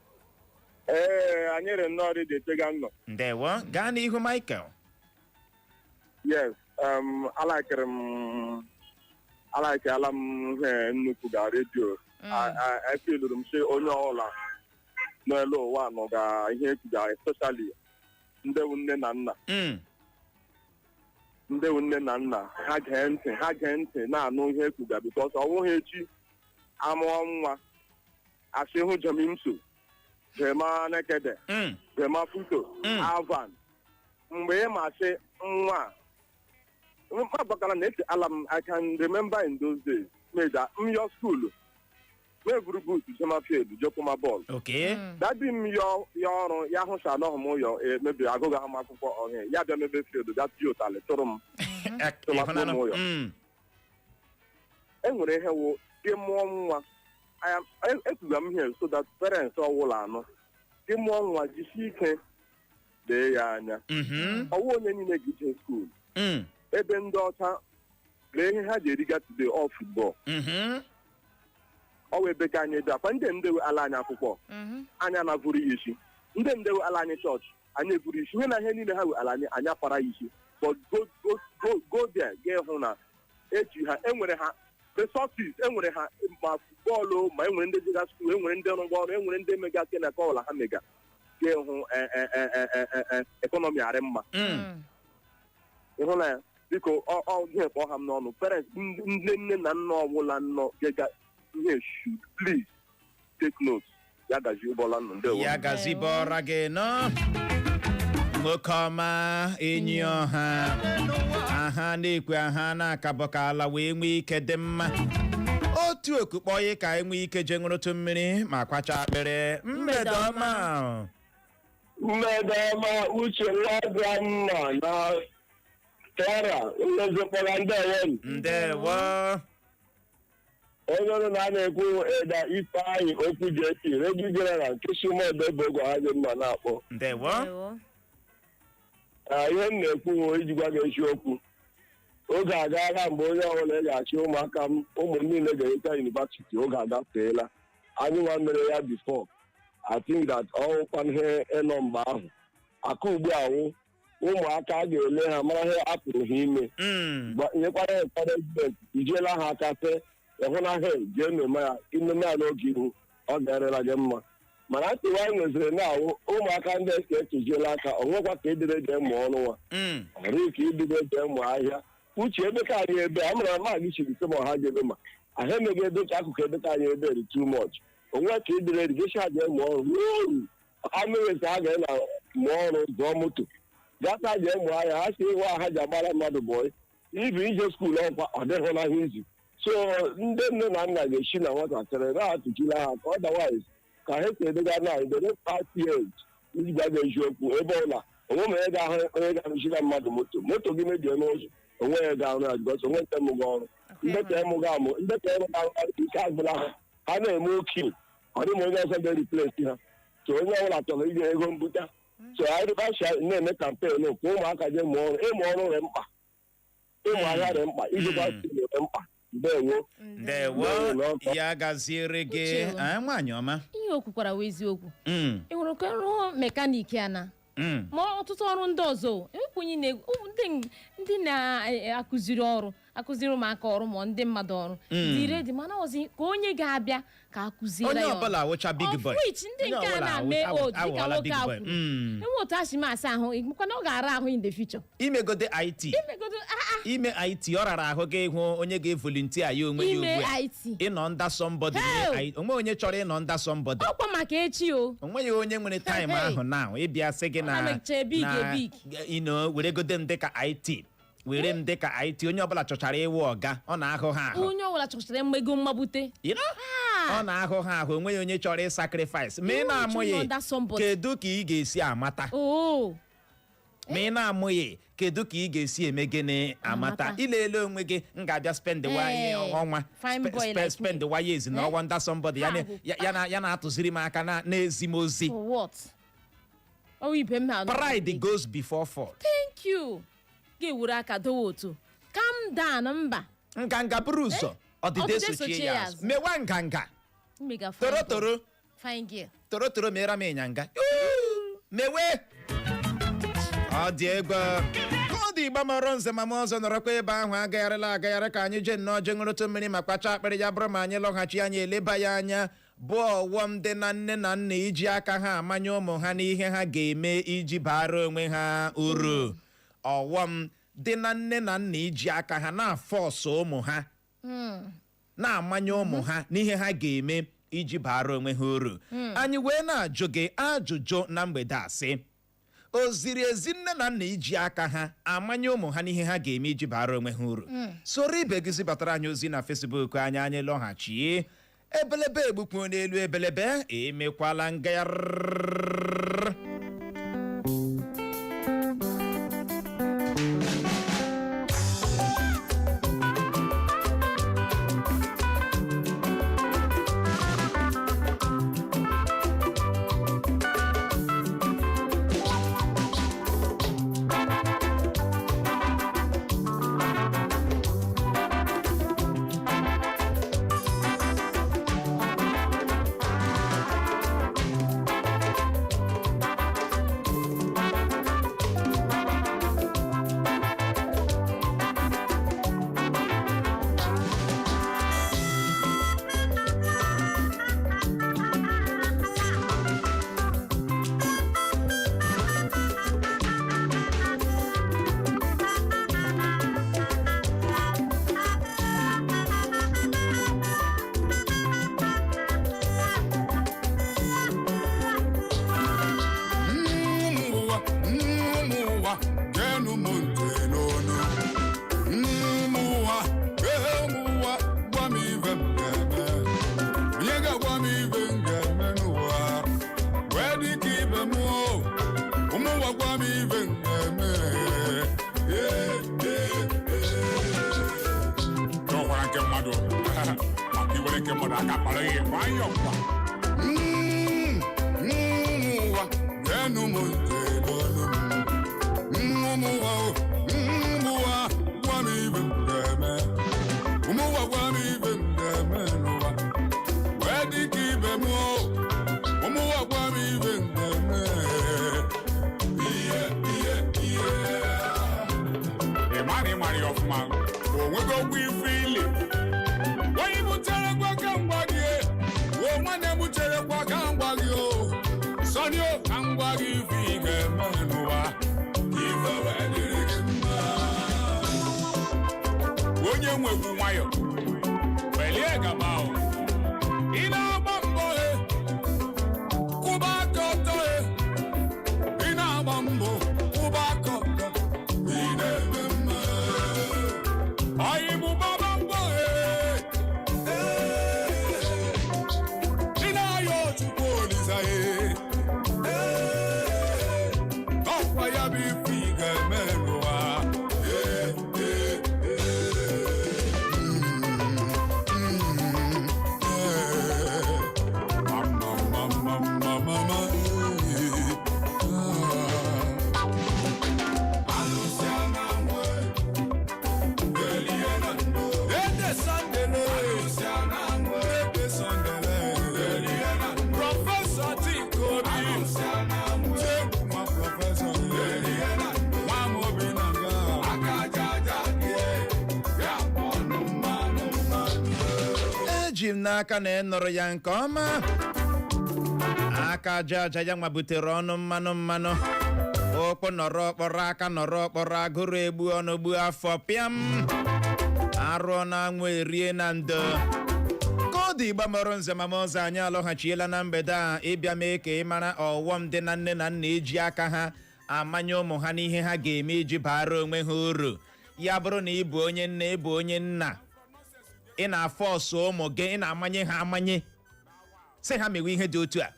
Ee, anyị re nnọọ dị etega nnọ. Ndewo, gaa n'ihu, Michael. Yes, alakịrị m, alakịala m ihe nnukwu ga redio. Efiluru m sị onye ọbụla n'elu ụwa nọ ga ihe ekwuga, especially ndị bụ nne na nna. Ndị bụ nne na nna, ha gee ntị, ha gee ntị na-anụ ihe ekwuga, because ọ bụghị echi amụọ nwa asị hụ Jemimso, Jema Nekede, Jema Futo, Alvan. Mgbe ị ma sị nwa a mma na esi ala m, I can remember in those days meda m yọ school, meburu boot jema field jekuma bọọlụ. Daddy m yọ ya ọrụ ya hụcha anọghị m yọ emebi agụghị m akwụkwọ ọhịa, ya bịa mebe field bịa tie ụtalị tụrụ m. Ịhụnanụ? Ụmụ ya. E nwere ihe wụ gị mụọ nwa. Ekwuga m here so that parents ọwụla anọ, gị mụọ nwa, jisie ike lee ya anya. Ọwụ onye niile gị jee school. Ebe ndị ọcha, lee ihe ha ji eriga today, all football. Ọ wee ebe ka anyị ebe akwa ndị ndewe ala anyị akwụkwọ. Anyị anavuru ya isi. Ndị ndewe ala anyị chọọchị, anyị eburu isi ihe na ihe niile ha we ala anyị, anyị akwara ya isi. But go, go, go, go there, ga hụ na eji ha, enwere ha resources, enwere ha ma bọọlụ, ma enwere ndị jiga school, enwere ndị rụga ọrụ, enwere ndị mega ke na kọla ha mega, ga hụ economy arị mma. Ịhụla ya? Biko, ọ ihe kpọọ ha m n'ọnụ. Parents, ndị nne na nna ọbụla nọ gega ihe should please take note. Ya gaji ụbọla nnụ. Ndewo. Ya gazibọra gị nọ, nwoke ọma, enyi ọha aha na-ekwe aha na-akabọ ka ala wee nwee ike dị mma. Otu okukpọ ya ka enwee ike jee ṅụrụtụ mmiri ma kwacha akpịrị. Mgbede ọma. Mgbede ọma, Uche nwa na Clara nlezikwara. Ndewo. Ndewo. Onye ọrụ na a na-ekwu, Eda Ifeanyị Okwu JP, Radio General nke Chimodebe ha dị mma na-akpọ. Ndewo. Ndewo. Ah, ihe m na-ekwu bụ iji gwa gị eziokwu, oge agaala mgbe onye ọbụla ị ga-achị ụmụaka m, ụmụ m niile ga-enweta university. Oge agafeela. Anyị nwa mere ya before. I think that ọwụkwa ihe ịnọ mgbe ahụ aka ugbu a wụ ụmụaka a ga-ele ha mara ihe a pụrụ ha ime. Nyekwara ha encouragement, ijiela ha aka sị ịhụ na ha jee mmemme ya, imeme ya n'oge ihu ọ ga-erela gị mma. Mana nkewa anyị nweziri na-awụ ụmụaka ndị esi echejiela aka onwekwa ka edere jee mụọ ọrụ nwa. Ọrụ ka ibido jee mụọ ahịa. Uche, ebe ka anyị ebe a mara ma gị chiri sị ma ha jebe ma ahụ emeghị ebe ka akụkụ ebe ka anyị ebe dị too much onwe ka idere gịcha jee mụọ ọrụ ruo uru ha mere ka ha ga na mụọ ọrụ, zụọ moto, gata jee mụọ ahịa. Ha si ịhụ ha ji agbara mmadụ bọị ibi ije school ọkwa ọ dịghị n'ahụ izu. So ndị nne na nna ga-esi na nwatakịrị na-atụchila ha ka otherwise ka ha si edega na in the next 5 years. Iji gwa gị eziokwu, ebe ọbụla onwe m onye ga-ahụ onye ga-arụchila mmadụ moto, moto gị mebie n'ụzọ, onwe ya ga-arụ ya because onwe nke mụgị ọrụ, ndị ka ịmụgị amụ, ndị ka ịmụgị arụ, ike agwụla ha, ha na-eme oke ọ dị ma onye ọzọ ga-replace ha. So onye ọbụla chọrọ ije ego mbute. So anyị na-eme campaign ka ụmụaka jee mụọ ọrụ. Ịmụ ọrụ dị mkpa, ịmụ ahịa dị mkpa, ijikwa dị mkpa. Ndewo. Ndewo, ya gaziere gị. Uche o. Ah, nwaanyị ọma. Ihe o kwukwara wụ eziokwu. Ị hụrụ ka ọrụ mechanic a na ma ọtụtụ ọrụ ndị ọzọ o, enwekwa onye ndị na-akụziri ọrụ, akụziri ụmụaka ọrụ ma ndị mmadụ ọrụ dị ready, mana ọzi ka onye ga-abịa ka akụziere Onye ya ọrụ. ọbụla awụcha big Of boy. which ndị Onye nke a ọbụla na-ame old dịka awụọla nwoke big a boy. kwuru. Enwe otu asị m asa ahụ makwa na ọ ga-ara ahụ in the future. Imegode IT. Imegodo Ime IT, ọ rara ahụ gị ịhụ onye ga-evolunteer ya onwe ya Ime ugbu a. IT. Ịnọ under somebody. Hey! Mee IT. Onwe onye chọrọ ịnọ under somebody. Ọkwa maka echi o. Onweghị onye nwere time Hey. ahụ now ịbịa sị gị Ọ na na-emecha big na a big. Were gode m dịka IT, were m dịka IT. Onye ọbụla chọchara ịwụ ọga, ọ na-ahụ ha ahụ. Onye ọbụla chọchara mmego mmabute. You know? Ah. Ọ na-ahụ ha ahụ. Onweghị onye chọrọ ịsacrifice ma ị You na-amụghị. want to under somebody. Kedu ka ị ga-esi amata? Oo. Ma ị na-amụghị, kedu ka ị ga-esi eme gịnị amata? Amata. Ilele onwe gị, m ga-abịa spend Hey, ọnwa fine boy like me. spend wa years na Eh? ọnwa under somebody ya Ha bụ- ya na-atụziri m aka na na-ezi m ozi. For what? Ọ ibe m ha. Pride goes before fall. Thank you. Ga-ewere aka dowe otu, calm down, mba. Nganga buru ụzọ, ọdịda Ọdịda esochie esochie ya ya azụ. azụ. Mewa nganga. Mmega fine Toro boy. toro. Fine girl. Toro toro mere m ịnyanga mewe. Ọ dị egwu ka ọ dị. Igba mọrọ nze ma m ọzọ nọrọkwa ebe ahụ agagharịla agagharị ka anyị jee nnọọ jee ṅụrụtụ mmiri ma kpacha akpịrị. Ya bụrụ ma anyị lọghachi, anyị eleba ya anya bụ ọghọm dị na nne na nna iji aka ha amanye ụmụ ha n'ihe ha ga-eme iji bara onwe ha uru. Ọghọm dị na nne na nna iji aka ha na-aforce ụmụ ha, na-amanye ụmụ ha n'ihe ha ga-eme iji bara onwe ha uru. Anyị wee na-ajụ gị ajụjụ na mgbede a sị, o ziri ezi nne na nna iji aka ha amanye ụmụ ha n'ihe ha ga-eme iji bara onwe ha uru? Soro ibe gị zibatara anyị ozi na Facebook anyị. Anyị lọghachie, ebelebe egbukpuo n'elu ebelebe emekwala ngagharị. Maka iwere nke mmadụ aka kpara ihe nwayọọ kwa. Ụwa geenụ m ntị n'olu m. Ụmụ ụwa o, ụmụ ụwa, gwa m ibe m ga-eme. Ụmụ ụwa, gwa m ibe m ga-eme n'ụwa wee dị ka ibe m o. Ụmụ ụwa, gwa m ibe m ga-eme. Ihe ihe ihe ị mara, ị mara ya ọfụma, o nwego okwu ife ili onye butere gwa ka ngwa gị, o nwanne m chere kwa ka ngwa gị, o sọni o, ka ngwa gị ife ị ga-eme n'ụwa ka ife wee dịrị gị mma. Onye nwekwu nwayọ welie gaba o. Ị na-agba mbọ he, kwụba aka ọtọ he. Ị na-agba mbọ, kwụba aka ọtọ, ị na-eme mma. Ọyị bụ gbaba mbọ he. Ị na-ayọ Chukwu Olisa he. Ọkwa ya bụ ife ị ga-eme n'ụwa. Ee, ee, ee. Mama, mama, mama, mama, eh, ah. Alụsị a na-anwụ, elie na ndụ. Ede Sandele. Alụsị a na-anwụ. Ede Sandele. Elie na ndụ. Professor Chikobi. Alụsị a na-anwụ. Chegbu nwa professor. Elie na ndụ. Nwa m obi na nga. Aka aja aja gị. Ya bụ ọnụ mmanụ mmanụ. Eji m n'aka na ị nụrụ ya nke ọma. Aka aja aja ya nwa butere ọnụ mmanụ mmanụ, ụkwụ nọrọ ọkpọrọ, aka nọrọ ọkpọrọ, agụrụ egbu ọnụ gbuo afọ, pịam arụọ na anwụ erie na ndo. Koodu Igbo mọrọ nze ma ọzọ, anyị alọghachiela na mgbede a ịbịa mee ka ị mara ọghọm dị na nne na nna iji aka ha amanye ụmụ ha n'ihe ha ga-eme iji baara onwe ha uru. Ya bụrụ na ị bụ onye nne, ị bụ onye nna, ị na-afọsụ ụmụ gị, ị na-amanye ha amanye, sị ha mewe ihe dị otu a,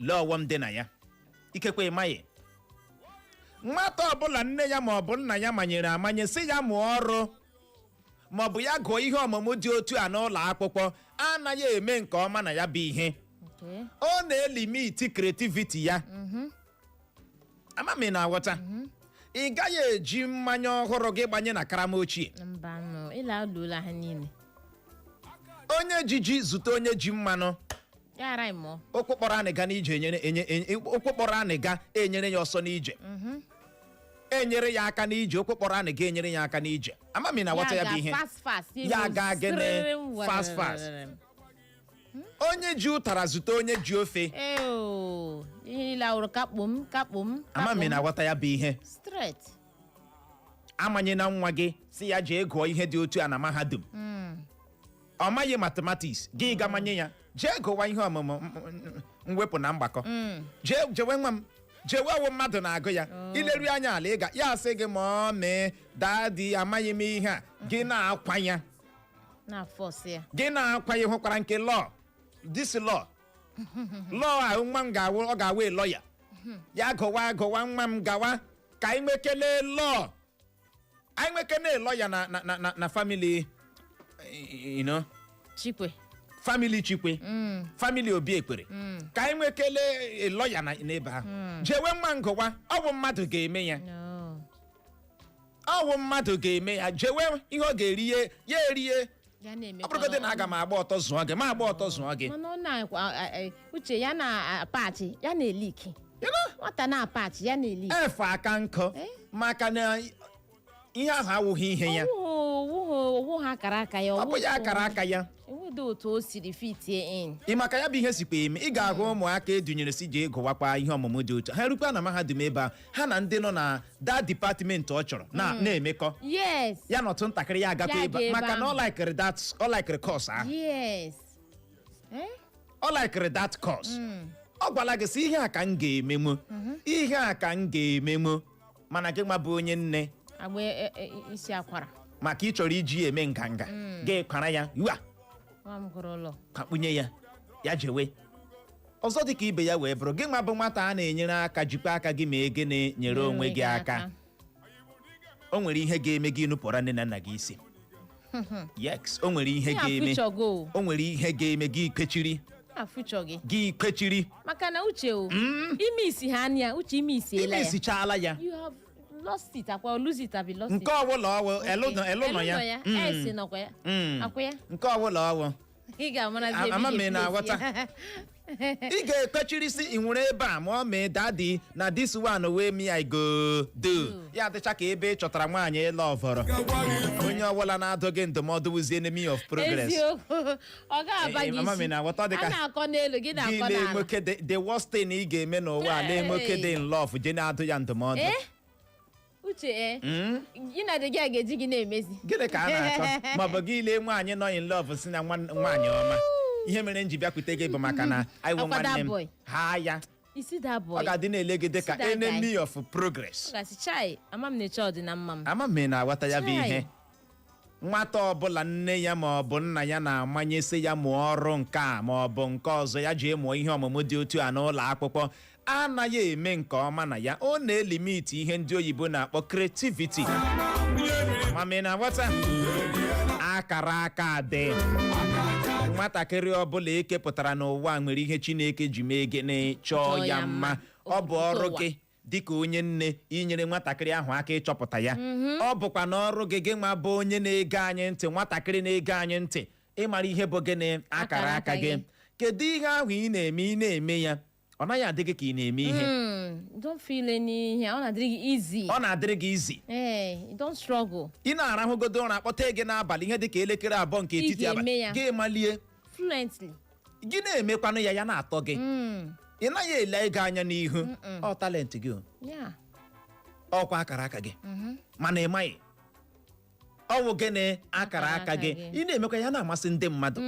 lee ọghọm dị na ya. Ikekwe ị maghị, nwata ọbụla nne ya ma ọ bụ nna ya manyere amanye sị ya mụọ ọrụ ma ọ bụ ya gụọ ihe ọmụmụ dị otu a n'ụlọ akwụkwọ anaghị eme nke ọma na ya bụ ihe. Ọ na-elimit creativity ya. Ama m ị na-aghọta. Ị gaghị eji mmanya ọhụrụ gị gbanye na karama ochie. Mba nụ, ịla alụla ha niile. Onye ji ji zute onye ji mmanụ. Ya ara mụọ. Ụkwụ kpọrọ anịga n'ije enyere ụkwụ kpọrọ anịga enyere ya ọsọ n'ije, enyere ya aka n'ije. Ụkwụ kpọrọ anịga enyere ya aka n'ije. Ama m ị na-aghọta ya bụ ihe. Fast fast. Ya ga gịnị? Fast fast. Onye ji ụtara zute onye ji ofe. Eo, ihe niile awụrụ kakpom kakpom. Ama m ị na-aghọta ya bụ ihe. Straight. Amanye na nwa gị si ya jee gụọ ihe dị otu a na mahadum, ọ maghị mathematics, gị ga manye ya jee gụwa ihe ọmụmụ mwepụ na mgbakọ. Jee jewe nwa m jewe, ọwụ mmadụ na-agụ ya. Ileru anya ala ịga ya asị gị ma ọ mee, "Daddy, amaghị m ihe a." Gị na-akwa ya. Na force ya. Gị na-akwa ya. Hụkwara nke law, this law, law a nwa m ga-awụ, ọ ga-awụ lawyer. Ya gụwa gụwa nwa m gawa ka anyị nwekele law, anyị nwekene lawyer na family, Chikwe. Family Chikwe, family Obi Ekpere, ka anyị nwekele lawyer na n'ebe ahụ. Jewe nwa ngụwa, ọ bụ mmadụ ga-eme ya. No. Ọ bụ mmadụ ga-eme ya. Jewe ihe ọ ga-eri ya, ya erie. Ya na-eme. Ọ bụrụgodị na aga m agba ọtọ zụọ gị, ma agba ọtọ zụọ gị. Mana ọ na uche ya na-apachi ya na-eliki. You know? Nwata na-apachi ya na-eliki. Efe aka nkụ. Eh? Maka na ihe ahụ awụghị ihe ya. Owu ha akara aka ya. Ọ bụ ya akara aka ya. Enwedo otu o siri fitie in. Ị maka ya bụ ihe sikwa eme, ị ga-ahụ ụmụaka edunyere si jee gụwakwa ihe ọmụmụ dị otu ha, rukwa na mahadum ebe a, ha na ndị nọ na that department ọ chọrọ na na-emekọ. Ya nọtụ ntakịrị, ya agakwa Ya ebe ga ebe maka na ọ ahụ. likere that, ọ likere course ahụ. Yes, eh? Ọ likere that course. Ọ gwala gị sị ihe a ka m ga-emenwu, ihe a ka m ga-emenwu, mana gị nwa bụ onye nne Agba isi akwara. Maka ị chọrọ iji ya eme nganga, gị kwara ya ua. Nwa m gụrụ ụlọ. Kwakpunye ya, ya jewe ọzọ. Dị ka ibe ya wee bụrụ gị nwa bụ nwata a na-enyere aka, jikwa aka gị ma gịnị nyere onwe gị aka. O nwere ihe ga-eme gị nupụra nne na nna gị isi. Yes, o nwere ihe Ya ga-eme. future go. O nwere ihe ga-eme gị kwechiri. Ya future gị. Gị kwechiri. Maka na uche o, ime isi ha anya, uche, ime isiela ya. Imesichala ya. You have lost it, akwa lose it abi lost Nke it. ọbụla ọwụ, elụ nọ ya. Esi nọkwa ya. Akwa ya. Nke ọbụla ọwụ. Ị ga-amarazi ebe Ama ị m ị ga-eplace na-aghọta. ya. Ị ga-ekwechiri si ị nwere ebe a ma ọ mee, "Daddy, na this one wey me I go do." Ya dịcha ka ebe ị chọtara nwaanyị ịlụ ọvọrọ, onye ọbụla na-adụ gị ndụmọdụ wụzi enemy of progress. Eziokwu, ọ ga-aba gị Mama m, isi. ị na-aghọta? Ọ dị ka A na-akọ n'elu, gị gị na-akọ lee n'ala. nwoke the worst thing ị ga-eme n'ụwa a, lee nwoke dị in love, je na-adụ ya ndụmọdụ. Eh? Uche, gị na dị gị a ga-eji gị na-emezi. Gịnị ka a na-akọ? Maọbụ gị lee nwaanyị nọ in love, si na nwaanyị ọma, ihe mere m ji bịakwute gị bụ maka na anyị wụ Akwa that nwanne m boy. ha ya. Isi that boy. Ọ ga-adị na-ele gị dịka See that guy. enemy of progress. Ọ ga-asị, "Chai, ama m na-eche ọdịna mma m." Ama m ị na-aghọta ya bụ. Chai. Ihe nwata ọbụla nne ya ma ọ bụ nna ya na-amanyesi ya mụọ ọrụ nke a ma ọ bụ nke ọzọ, ya ji mụọ ihe ọmụmụ dị otu a n'ụlọ akwụkwọ, anaghị eme nke ọma na ya. Ọ na-elimit ihe ndị oyibo na-akpọ creativity. Ma ị na-aghọta, akara aka dị. Nwatakịrị ọbụla ekepụtara n'ụwa nwere ihe Chineke ji mee gịnị? Chọọ ya mma. Ọ bụ ọrụ ụwa. gị dịka onye nne inyere nwatakịrị ahụ aka ịchọpụta ya. Ọ bụkwa n'ọrụ gị, gị nwa bụ onye na-ege anyị ntị, nwatakịrị na-ege anyị ntị, ịmara ihe bụ gịnị? Akara aka gị. Kedu ihe ahụ ị na-eme? Ị na-eme ya, ọ naghị adị gị ka ị na-eme ihe. Don't feel any ihe, ọ na-adịrị gị easy. Ọ na-adịrị gị easy. Ee, you don't struggle. Ị na-arahụgodo ụra, akpọta gị n'abalị, ihe dị ka elekere 2 nke Ị etiti ga-eme abalị, ya. gị malie. Fluently. Gị na-emekwanụ ya, ya na-atọ gị. Ị naghị ele ego anya n'ihu. Ọ talent gị o. Ọkwa akara aka gị, mana ị maghị ọ wụ gịnị? Akara aka gị. Ị na-emekwa ya, na-amasị ndị mmadụ.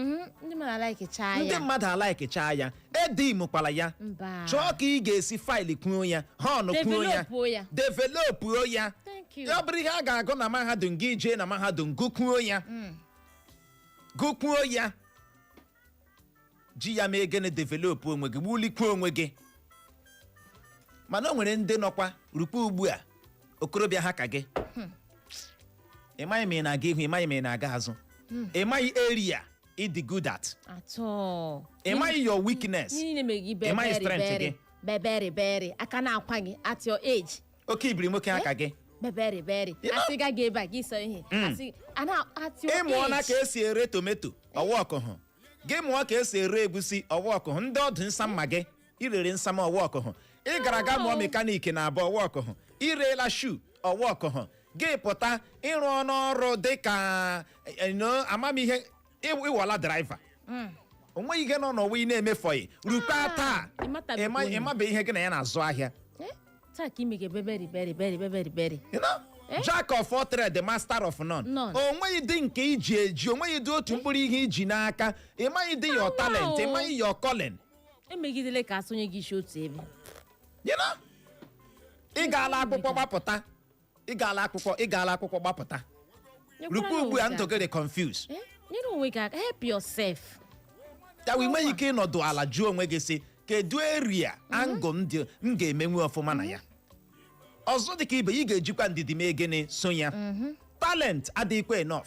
Ndị mmadụ alaikichaa Ndị ya. mmadụ alaikichaa ya, edimụkwala ya. Mba. Chọọ ka ị ga-esi file kwuo ya, họn kwuo ya. Developuo ya. Developuo ya. Thank you. Ya bụrụ ihe a ga-agụ na mahadum, gị jee na mahadum gụkwuo ya, gụkwuo ya, ji ya mee gịnị? Develop onwe gị, wulikwuo onwe gị. Mana o nwere ndị nọkwa rukwa ugbu a, okorobịa ha ka gị, ị maghị ma ị na-aga ihu, ị maghị ma ị na-aga azụ, ị maghị area ị dị good at. At all. Ị maghị your weakness. Ihe niile mere gị. Ị maghị Beberi strength beri. gị. Beberi beri aka na-akwa gị at your age. Oke ibiri nwoke aka gị. Beberi beri. You know? Asị gaghị ebe a gị sọ ihe asị a na at your Ị mụọla age. ka esi ere tomato, ọwa ọkụhụ gị. Mụọ ka esi ere egusi, ọwa ọkụhụ. Ndị ọdụ nsama gị, irere nsama, ọwa ọkụhụ. Ị gara aga mụọ mechanic na abụọ, ọwa ọkụhụ. Ireela shoe, ọwa ọkụhụ. Gị pụta ịrụ ọnụ ọrụ dị ka amamihe, ịwọla driver. O nweghị ihe nọ n'ụwa ị na-emefọghị rukwa taa. Ịmatabeghị onye. Ịmabe ihe gị na ya na-azụ ahịa. Eh? Taa ka ime ga beberi beri beri beberi beri. You know? Jack of all trade, the master of none. None. O nweghị dị nke iji eji, o nweghị dị otu mkpụrụ ihe iji n'aka. Ị maghị dị your talent, ị maghị your calling. Emegidele ka asonye gị isi otu ebe. You know? Ị gaala akwụkwọ gbapụta. Ị gaala akwụkwọ, ị gaala akwụkwọ gbapụta. Nyekwara Rukwa ugbu a, onwe gị ndụ gị dị confused. aka. Eh? Nyere onwe gị aka, help yourself. Ya wụ, ị nweghị ike ịnọdụ ala jụọ onwe gị sị, kedu area angle m dị m ga-emenwu ọfụma na ya? Ọzọ dị ka ibe, ị ga-ejikwa ndidi mee gịnị? So ya. Talent adịghịkwa enough.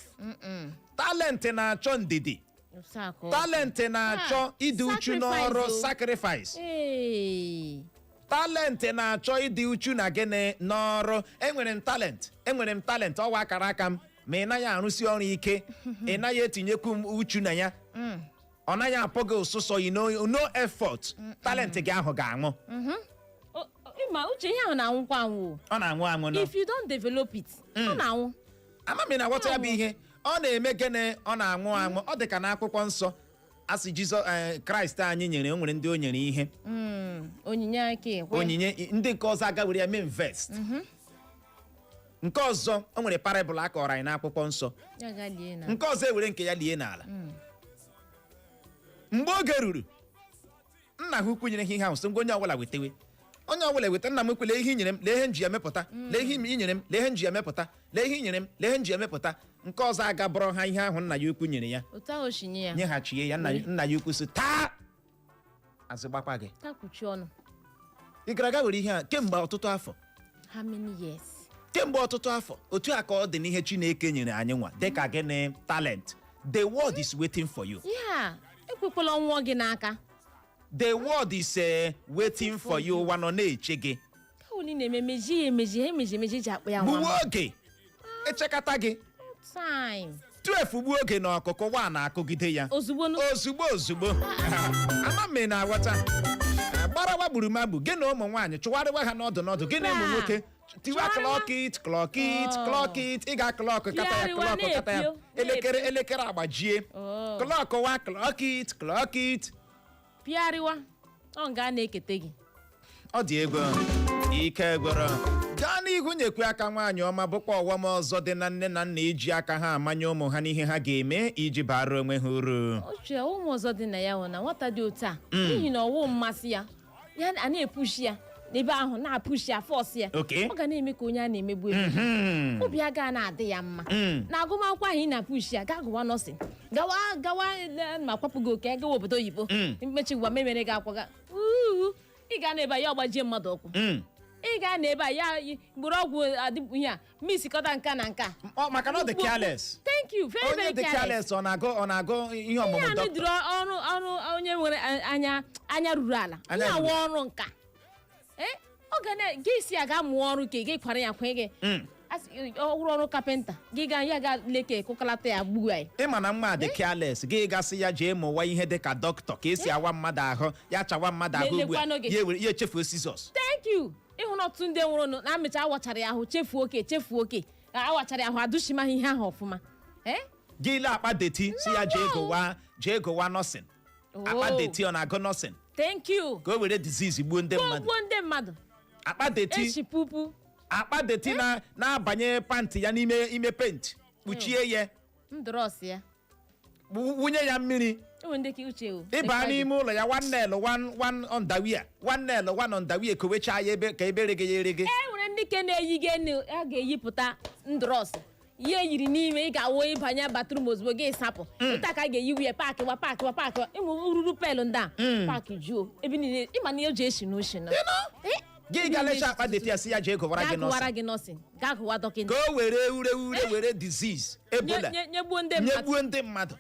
Talent na-achọ ndidi. Otu a ka ọ dị. Talent na-achọ ịdị uchu Sacrifice n'ọrụ. o. Sacrifice. Ee. Talent na-achọ ịdị uchu na gịnị? N'ọrụ. Enwere m talent, enwere m talent, ọwa akara aka m, ma ị naghị arụsi ọrụ ike, ị naghị etinyekwu m uchu na ya, ọ naghị apụ gị ụsụsọ, you know, no effort, talent gị ahụ ga-anwụ. Ịma uche, ihe ahụ na-anwụkwa anwụ o. Ọ na-anwụ anwụ nọ. If you don't develop it, ọ na-anwụ. Ama m ị na-aghọta ya bụ ihe ọ na-eme gịnị? Ọ na-anwụ anwụ. Ọ dị ka n'akwụkwọ nsọ, a sị Jizọs Kraịst anyị nyere, o nwere ndị o nyere ihe. Onyinye aka ekwe. Onyinye. Ndị nke ọzọ aga were ya mee invest. Nke ọzọ, o nwere parable a kọrọ anyị n'akwụkwọ nsọ. Ya ga lie na. Nke ọzọ ewere nke ya lie n'ala. Mgbe oge ruru, nna ha ukwu nyere ha ihe ahụ, sị ngwa, onye ọbụla wetewe. Onye ọbụla eweta. "Nna m ukwu, lee ihe i nyere m, lee ihe m ji ya mepụta. Lee ihe i nyere m, lee ihe m ji ya mepụta. Lee ihe i nyere m, lee ihe m ji ya mepụta." Nke ọzọ aga bụrụ ha ihe ahụ nna ya ukwu nyere ya. Otu ahụ o si nye ya. Nyeghachie ya. Nna ya ukwu sị, "Taa azụ gbakwa gị." Takwuchi ọnụ. Ị gara aga were ihe a kemgbe ọtụtụ afọ. How many years? Kemgbe ọtụtụ afọ. Otu a ka ọ dị n'ihe Chineke nyere anyị nwa dịka gịnị? Talent. The world is waiting for you. Ya ekwekwala ọnwụọ gị n'aka. The world is waiting for you. Ụwa nọ na-eche gị. Ka ị na-eme, meji ya emeji, ha emeji emeji ji akpọ ya nwa. Gbuwe oge echekata gị. Time. 12 gbuo oge na ọkụkọ wa na-akụgide ya. Ozugbo Ozugbo ozugbo. Ama m ị na-aghọta. Gbarawa gburumagbu gị na ụmụ nwaanyị, chụgharịwa ha n'ọdụ n'ọdụ, gị na ụmụ Mba. nwoke tiwa. Chụgharịwa. Clock it, clock it, clock it. Ị ga clock kata ya. Pịarịwa. Clock kata ya. Na-epio, elekere na-epio. Elekere agbajie. Clock wa, clock it, clock it. Pịarịwa ọ nga a na-ekete gị. Ọ dị egwu, ike gwọrọ. Gaa n'ihu nyekwe aka. Nwaanyị ọma, bụkwa ọghọm ọzọ dị na nne na nna iji aka ha amanye ụmụ ha n'ihe ha ga-eme iji bara onwe ha uru. Uche, ụmụ ọzọ dị na ya hụ na nwata dị otu a, n'ihi na ọwụ mmasị ya, ya a na-epushi ya n'ebe ahụ, na-apushi ya, force ya, ọ ga na-eme ka onye a na-emegbu emegbu. Obi aga na-adị ya mma na agụmakwụkwọ ahụ ị na-apushi ya. Gaa gụwa nursing, gawa gawa ma kwapụ gị oke, gawa obodo oyibo, mmechi gwa memere gị akwaga uu. Ị ga n'ebe a, ya ọgbajie mmadụ ụkwụ. Ị ga n'ebe a, ya gburu ọgwụ adịbụ ihe a misikọta nka na nka. Ọ maka na ọ dị careless. Thank you very Onye very dị careless. careless, ọ na-agụ ihe Ihe ọmụmụ a dọkịta. dịrị ọrụ onye nwere anya ruru ala. Anya na-awụ ruru. Ọrụ nka. Ee, ọ ga na gị si ya ga mụọ ọrụ ka gị kwara ya kwe gị. Ọ wụrụ ọrụ carpenter, gị ga ya ga leke kụkalata ya gbuo ya. Ịma na nwa dị careless, gị gasị ya jee mụwa ihe dị ka dọkịta, ka esi awa mmadụ ahụ, ya chawa mmadụ ahụ ugbu a. Lekwanụ gị. Ya ewere ya echefuo scissors. Thank you. Ịhụ na ọtụtụ ndị nwụrụ na amịcha awachara ya ahụ, chefuo oke, chefuo oke awachara ya ahụ, adụchimaghị ihe ahụ ọfụma. Ee. Gị ile akpa dirty, si ya jee gụwa, jee gụwa nursing. Akpa dirty, ọ na-agụ nursing? Thank you. Ka o were disease gbuo ndị gbuo mmadụ. Gbuo ndị mmadụ. Akpa dirty. Echi pupu. Akpa dirty na na-abanye pant ya n'ime ime paint, kpuchie ya. Ndrọs ya. Wụnye ya mmiri. Enwe ndị ka uche o. Ịba n'ime ụlọ ya, one nail, one one underwear, one nail, one underwear, kowechaa ya ebe ka ebe rege ya erege. E nwere ndị ke na-eyi gị enu a ga-eyipụta ndrọs ihe yiri n'ime. Ị ga-awụ ịbanye bathroom, ozugbo gị sapụ ụta ka a ga-eyiwu ya, pakịwa pakịwa pakịwa ịmụ ruru pel ndị a paakị juo ebe niile. Ịma na o ji esi n'oshi na Gị ga lecha akpa dirty ya, si ya jee gụwara gaa gị gụwara nursing. Gị nursing, gaa gụwa dọkịta. Ka o were ure ure, were disease ebola. Nyegbuo ndị mmadụ. Nyegbuo ndị mmadụ.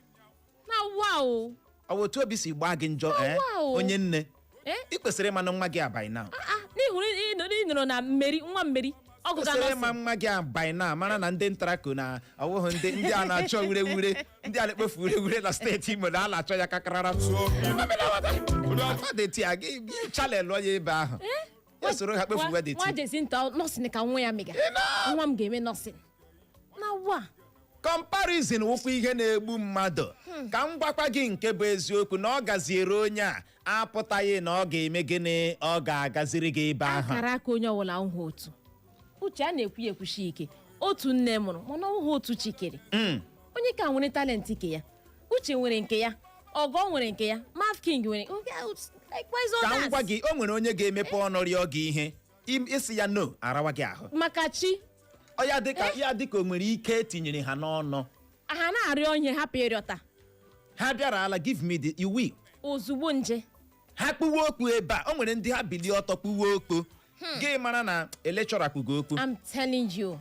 Na wow. Ọ bụ otu obi si gbaa gị njọ, eh? Wow. Onye nne, Eh? ị kwesịrị ịmanụ nwa gị by now. Ah, n'ihuru ịnụrụ na mmeri nwa mmeri ọgụga Kwesịrị ịma nursing. nwa gị by now, mara na ndị ntrako na ọwụghị ndị a na-achọ ure ure, ndị a na-ekpofu ure ure na steeti Imo na a na-achọ ya kakarara dirty a. Gị chalelụọ ya ebe ahụ, ya soro ha kpofuwe dirty. Nwa Jesinta nursing ka nwa ya mega. Nwa m ga-eme nursing na wa. Comparison wụkwa ihe na-egbu mmadụ. Ka m gwakwa gị nke bụ eziokwu, na ọ gaziere onye a apụtaghị na ọ ga-eme gịnị, ọ ga-agaziri gị ebe ahụ. Akara aka onye ọbụla nhụ otu. Uche, a na-ekwu ya ekwuchi ike, otu nne mụrụ mana ọhụ otu chikere. Onye ka nwere talent ke ya, Uche nwere nke ya, Ọgọ nwere nke ya, Maf King nwere likewise Ka m others. gwa gị, o nwere onye ga-emepe ọnụ rịọ gị ihe, ịsị ya no arawa gị ahụ. Maka chi. Ọ ya dịka ya dịka o nwere ike etinyere ha n'ọnụ. Ha na-arịọ ihe, hapụ ịrịọta. Ha bịara ala, give me the you will. Ozugbo nje. Ha kpuwe okpu ebe a, o nwere ndị ha bilie ọtọ kpuwe okpu, gị mara na elechọra kpugo okpu. I'm telling you.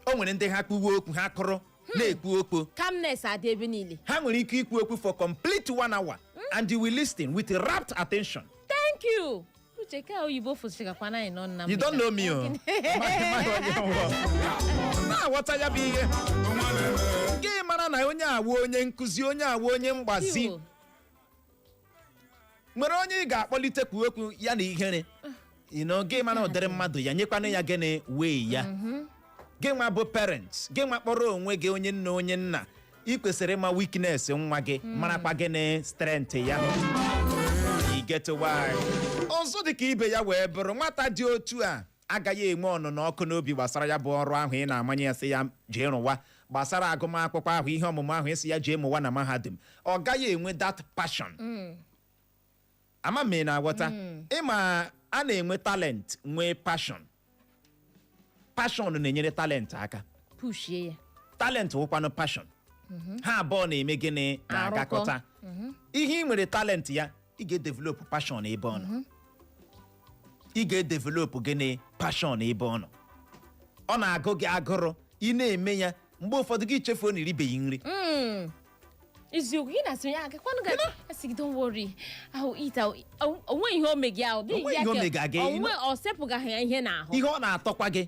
O nwere ndị ha kpuwe okpu, ha kụrụ na-ekwu okwu. Calmness adị ebe niile. Ha nwere ike ikwu okwu for complete one hour and you will listen with rapt attention. Thank you, Uche. Ka oyibo fụsịgakwana anyị nọ na You don't know me o. Amaghị onye nwụọ. Na-aghọta ya bụ ihe, gị mara na onye awụ onye nkụzi, onye awụ onye mgbazi. Nwere onye ị ga-akpọlite kwuo okwu ya na ihere ị gị mara ụdịrị mmadụ ya, nyekwana ya gịnị wee ya. Gị nwa bụ parents, gị nwa kpọrọ onwe gị onye nne, onye nna, ị kwesịrị ịma weakness nwa gị, marakwa gịnị strength ya. You get why? Ọzọ dị ka ibe ya wee bụrụ, nwata dị otu a agaghị enwe ọnụnọ ọkụ n'obi gbasara ya bụ ọrụ ahụ ị na-amanye ya sị ya jee rụwa, gbasara agụmakwụkwọ ahụ, ihe ọmụmụ ahụ ịsị ya jee mụwa na mahadum. Ọ gaghị enwe that passion. Ama m ị na-aghọta. Ịma a na-enwe talent, nwee passion. Passion na-enyere talent aka. Pushie ya. Talent wụkwanụ passion. Ha abụọ na-eme gịnị? Na-agakọta. Ihe ị nwere talent ya, ị ga-edevelop passion ebe ọ nọ. Ị ga-edevelop gịnị? Passion ebe ọ nọ. Ọ na-agụ gị agụrụ, ị na-eme ya, mgbe ụfọdụ gị chefuo na iribeghị nri. Eziokwu, gị na-asị onye agakwanụ ga asị gị, "Don't worry, I will eat." O nweghị ihe o megi ahụ. O nweghị ihe o mega gị. Onwe ọ sepụgaghị ya ihe n'ahụ. Ihe ọ na-atọkwa gị,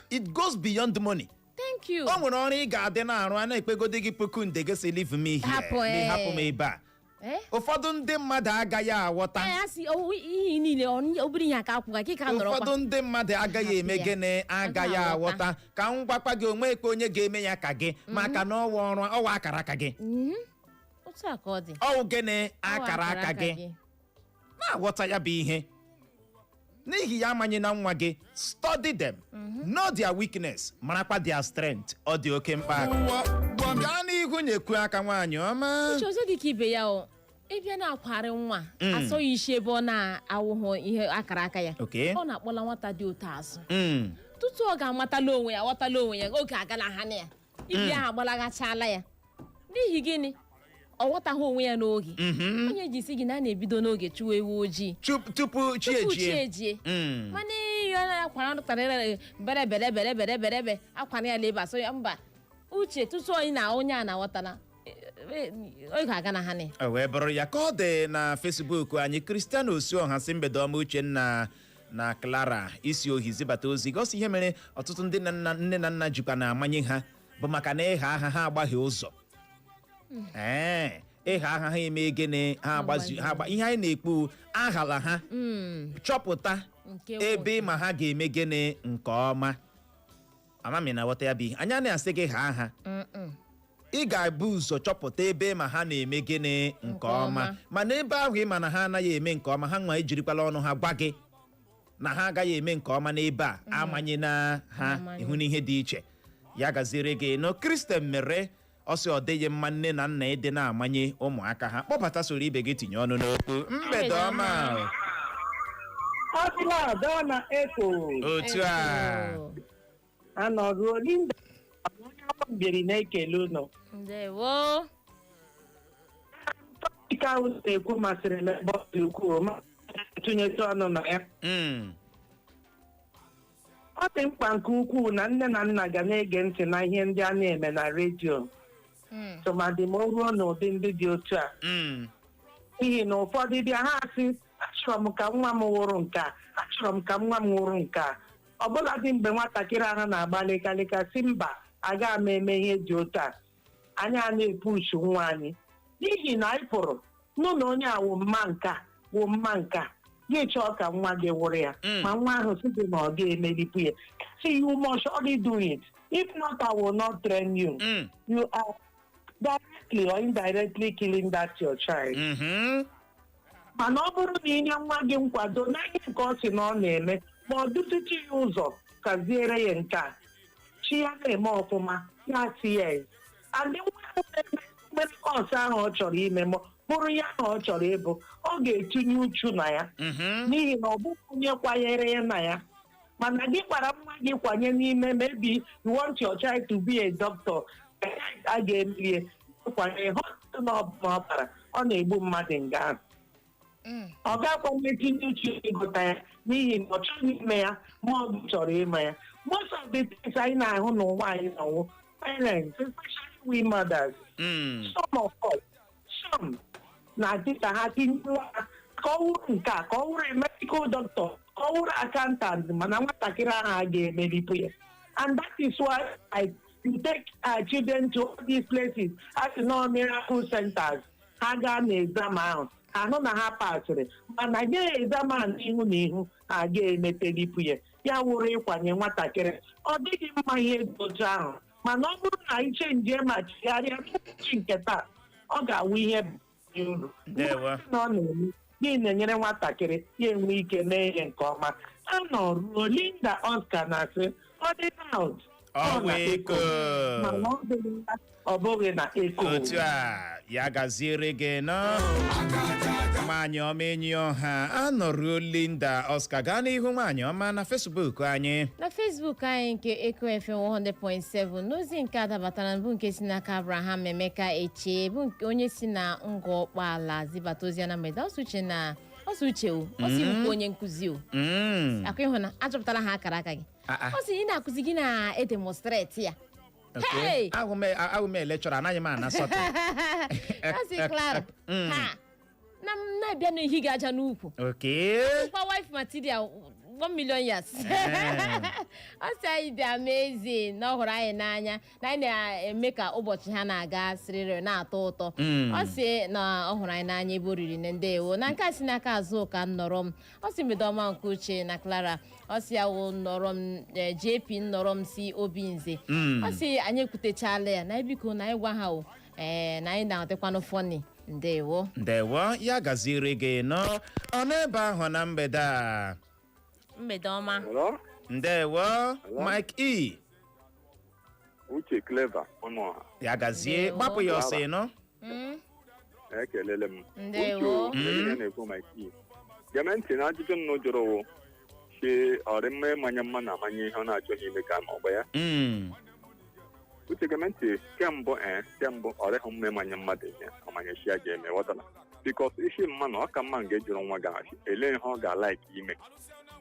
it goes beyond money. Thank you. O nwere ọrụ ị ga-adị na-arụ, a na-ekpegodi gị puku nde, gị sị, "Leave me here." Hapụ, Hapụ m ebe a. Eh? Ụfọdụ ndị mmadụ agaghị aghọta. Ee, asị ihe niile obere ihe aka akwụga gị ka nọrọkwa. Ụfọdụ ndị mmadụ agaghị eme Hapụ ya. gịnị? Agaghị Agaghị aghọta. Ka m gwakwa gị, onwe ekpe onye ga-eme ya ka gị, maka na ọwa ọrụ, ọwa akara aka gị. Otu a ka ọ dị. Ọwụ gịnị? Ọwụ Akara aka gị. Na-aghọta ya bụ ihe. N'ihi ya, amanye na nwa gị. Study them, know their weakness, marakwa their strength. Ọ dị oke mkpa. Gaa n'ihu, nyekwu aka, nwaanyị ọma. Uche, ọzọ dị ka ibe ya, o ịbịa na-akwari nwa asọ ya isi ebe ọ na-awụghụ ihe akara aka ya, ọ na-akpọla nwata dị otu azụ tutu ọ ga-amatala onwe ya, ghọtala onwe ya, oge agala ha na ya ibi ahụ agbalagachala ya. N'ihi gịnị? Ọ ghọtaghị onwe ya n'oge. Onye ji si gị na a na-ebido n'oge chụwa ewu ojii tupu chi tupu chi ejie. ejie. Mana ihe ọ na-akwara tara bere bere bere bere bere bere akwara ya leba so ya mba. Uche, tutu onye na onye a na-aghọtala, oge aga na ha na ya. O wee bụrụ ya ka ọ dị na Facebook anyị. Cristiano Osuoha si, mgbede ọma, Uchenna na Clara. Isi ohi zibata ozi gosi ihe mere ọtụtụ ndị nne na nna jikwa na-amanye ha bụ maka na ịha aha ha agbaghị ụzọ. Ee, ịha aha ha eme gịnị? Ha agbazi ha agba ihe anyị na-ekwu. Ahala ha, chọpụta nke wụ ebe ma ha ga-eme gịnị nke ọma. Amami na ghọta ya bụ ihe anyị anaghị asị gị ha aha. Ị ga-ebu ụzọ chọpụta ebe ma ha na-eme gịnị nke nke ọma. Ọma. Mana ebe ahụ ị ma na ha anaghị eme nke ọma, ha nwa ejirikwala ọnụ ha gwa gị na ha agaghị eme nke ọma n'ebe a, amanye na ha. Amanye. Ịhụ n'ihe dị iche ya gaziere gị nụ. Kristian mere ọsị, ọ dịghị mma nne na nna ịdị na-amanye ụmụaka ha. Kpọbata, soro ibe gị tinye ọnụ n'okwu. Mgbede ọma. Ọbụla dọọ na Eko. Otu a. Eko. Anọruo Linda onye ọgbọ na-ekele unu. Ndewo. Ike ahụ na-ekwu masịrị m ebe ọ dị ukwuu, ma tụnyetụ ọnụ na ya. Ọ dị mkpa nke ukwuu na nne na nna ga na-ege ntị na ihe ndị a na-eme na redio, tụmadị ma o ruo n'ụdị ndị dị otu a, n'ihi na ụfọdụ bịa, ha asị, "Achọrọ m ka nwa m wụrụ nke a, achọrọ m ka nwa m wụrụ nke a." Ọbụladị mgbe nwatakịrị ahụ na-agba lịkalịka si mba, aga m eme ihe dị otu a, anyị a na-epushu nwa anyị, n'ihi na anyị pụrụ nụ na onye a wụ mma nka, wụ mma nka, gị chọọ ka nwa gị wụrụ ya. Ma nwa ahụ sị gị na ọ ga-emelipụ ya, si, "You must surely do it, if not, I will not train you." You are directly or indirectly killing that your child. Mana ọ bụrụ na inye nwa gị nkwado n'ihe nke ọ sị na ọ na-eme, ma ọ dututu ya ụzọ, kaziere ya nke a, chi ya na-eme ọfụma, ya sị yes, and nwa ahụ na-eme mgbe course ahụ ọ chọrọ ime, ma bụrụ ya ahụ ọ chọrọ ịbụ, ọ ga-etinye uchu na ya, n'ihi na ọ bụghị onye kwanyere ya na ya. Mana gị kwara nwa gị kwanye n'ime, maybe you want your child to be a doctor, a ga-emerie kwanye ha na ọ bara, ọ na-egbu mmadụ nga ahụ. Ọ gakwa etinye uche ịgụta ya, n'ihi na ọ chọghị ime ya, ma ọ bụ chọrọ ime ya. Most of the things anyị na-ahụ n'ụwa anyị nọwụ parents, especially we mothers, some of us, some na-adị ka ha tinye nwa ha ka ọ wụrụ nke a, ka ọ wụrụ a medical doctor, ka ọ wụrụ accountant, mana nwatakịrị ahụ a ga-emelipụ ya. And that is why you take our children to all these places as no miracle centers. Ha gaa na exam ahụ, ha hụ na ha pasịrị, mana nye ya exam ahụ n'ihu na ihu, ha ga-emetelipụ ya. Ya wụrụ ịkwanye nwatakịrị, ọ dịghị mma ihe dị otu ahụ. Mana ọ bụrụ na anyị chenjie ma chigharịa n'ụbọchị nke taa, ọ ga-awụ ihe dị uru. Ndewo. Na ọ na-eme gị na-enyere nwatakịrị ya enwe ike mee ihe nke ọma. Anọ ruo Linda Oscar na-asị ọ dị out. Ọ na wee Eko. ko. Mana ọ dịghị ya, ọ bụghị na Eko. Otu a, ya gaziere gị nọ, nwaanyị ọma, enyi ọha. Anọruo Linda Oscar. Gaa n'ihu, nwaanyị ọma, na Facebook anyị. Na Facebook anyị nke Eko FM 100.7, n'ozi nke adabatara mbụ nke si n'aka Abraham Emeka Eche, bụ nke onye si na Ngọ Ọkpala zibata ozi ya na mgbede ọsọ. Uche na Ọ sị, "Uche o," ọ sị, "bụkwa onye nkụzi o." Akwa ịhụ na achọpụtala ha akara aka gị. Ah, ah. Ọ sị ị na-akụzi gị na-e demonstrate ya. Okay. Hey! Ahụ m lecturer, anaghị m ana sọtụ. Ọ sị, "Clara, ha na m na-abịa n'ihi gị aja n'ukwu." Kwa wife material 1 million years. Ọ sị anyị dị amazing, na ọ hụrụ anyị n'anya, na anyị na-eme ka ụbọchị ha na-aga sịrịrị na-atọ ụtọ. Ọ sị na ọ hụrụ anyị n'anya ebe o riri na ndewo. Na nke a si n'aka azụ ka nnọrọ m. Ọ sị, "Mgbede ọma nke Uche na Clara." Ọ sị ya wụ nnọrọ m, JP nnọrọ m si obi nze. Ọ sị anyị ekwutechala ya na biko na anyị gwa ha o, ee, na anyị na-adịkwanụ funny. Ndewo. Ndewo, ya gaziri gị nọ ọ n'ebe ahụ na mgbede a. Mgbede ọma. Hello? Ndewo, Mike E. Uche, Clever, ọnụ ọha. Ya gazie. Ndewo. Gbapụ ya ọsọ ịnọ. Ekelele m. Ndewo. Uche, onye na-ekwu Mike E. Geme ntị na ajụjụ nnụ jụrụ wụ si ọ dị mma ịmanye mma na amanye ihe ọ na-achọghị ime ka ma ọ bụ ya. Uche, geme ntị, kembụ, ee, kembụ, ọ dịghị mma ịmanye mmadụ ihe amanye shi ya ga-eme, ghọtara? Because isi mma na ọ ka mma nga ejụrụ nwa gị achị ele ihe ọ ga-a like ime,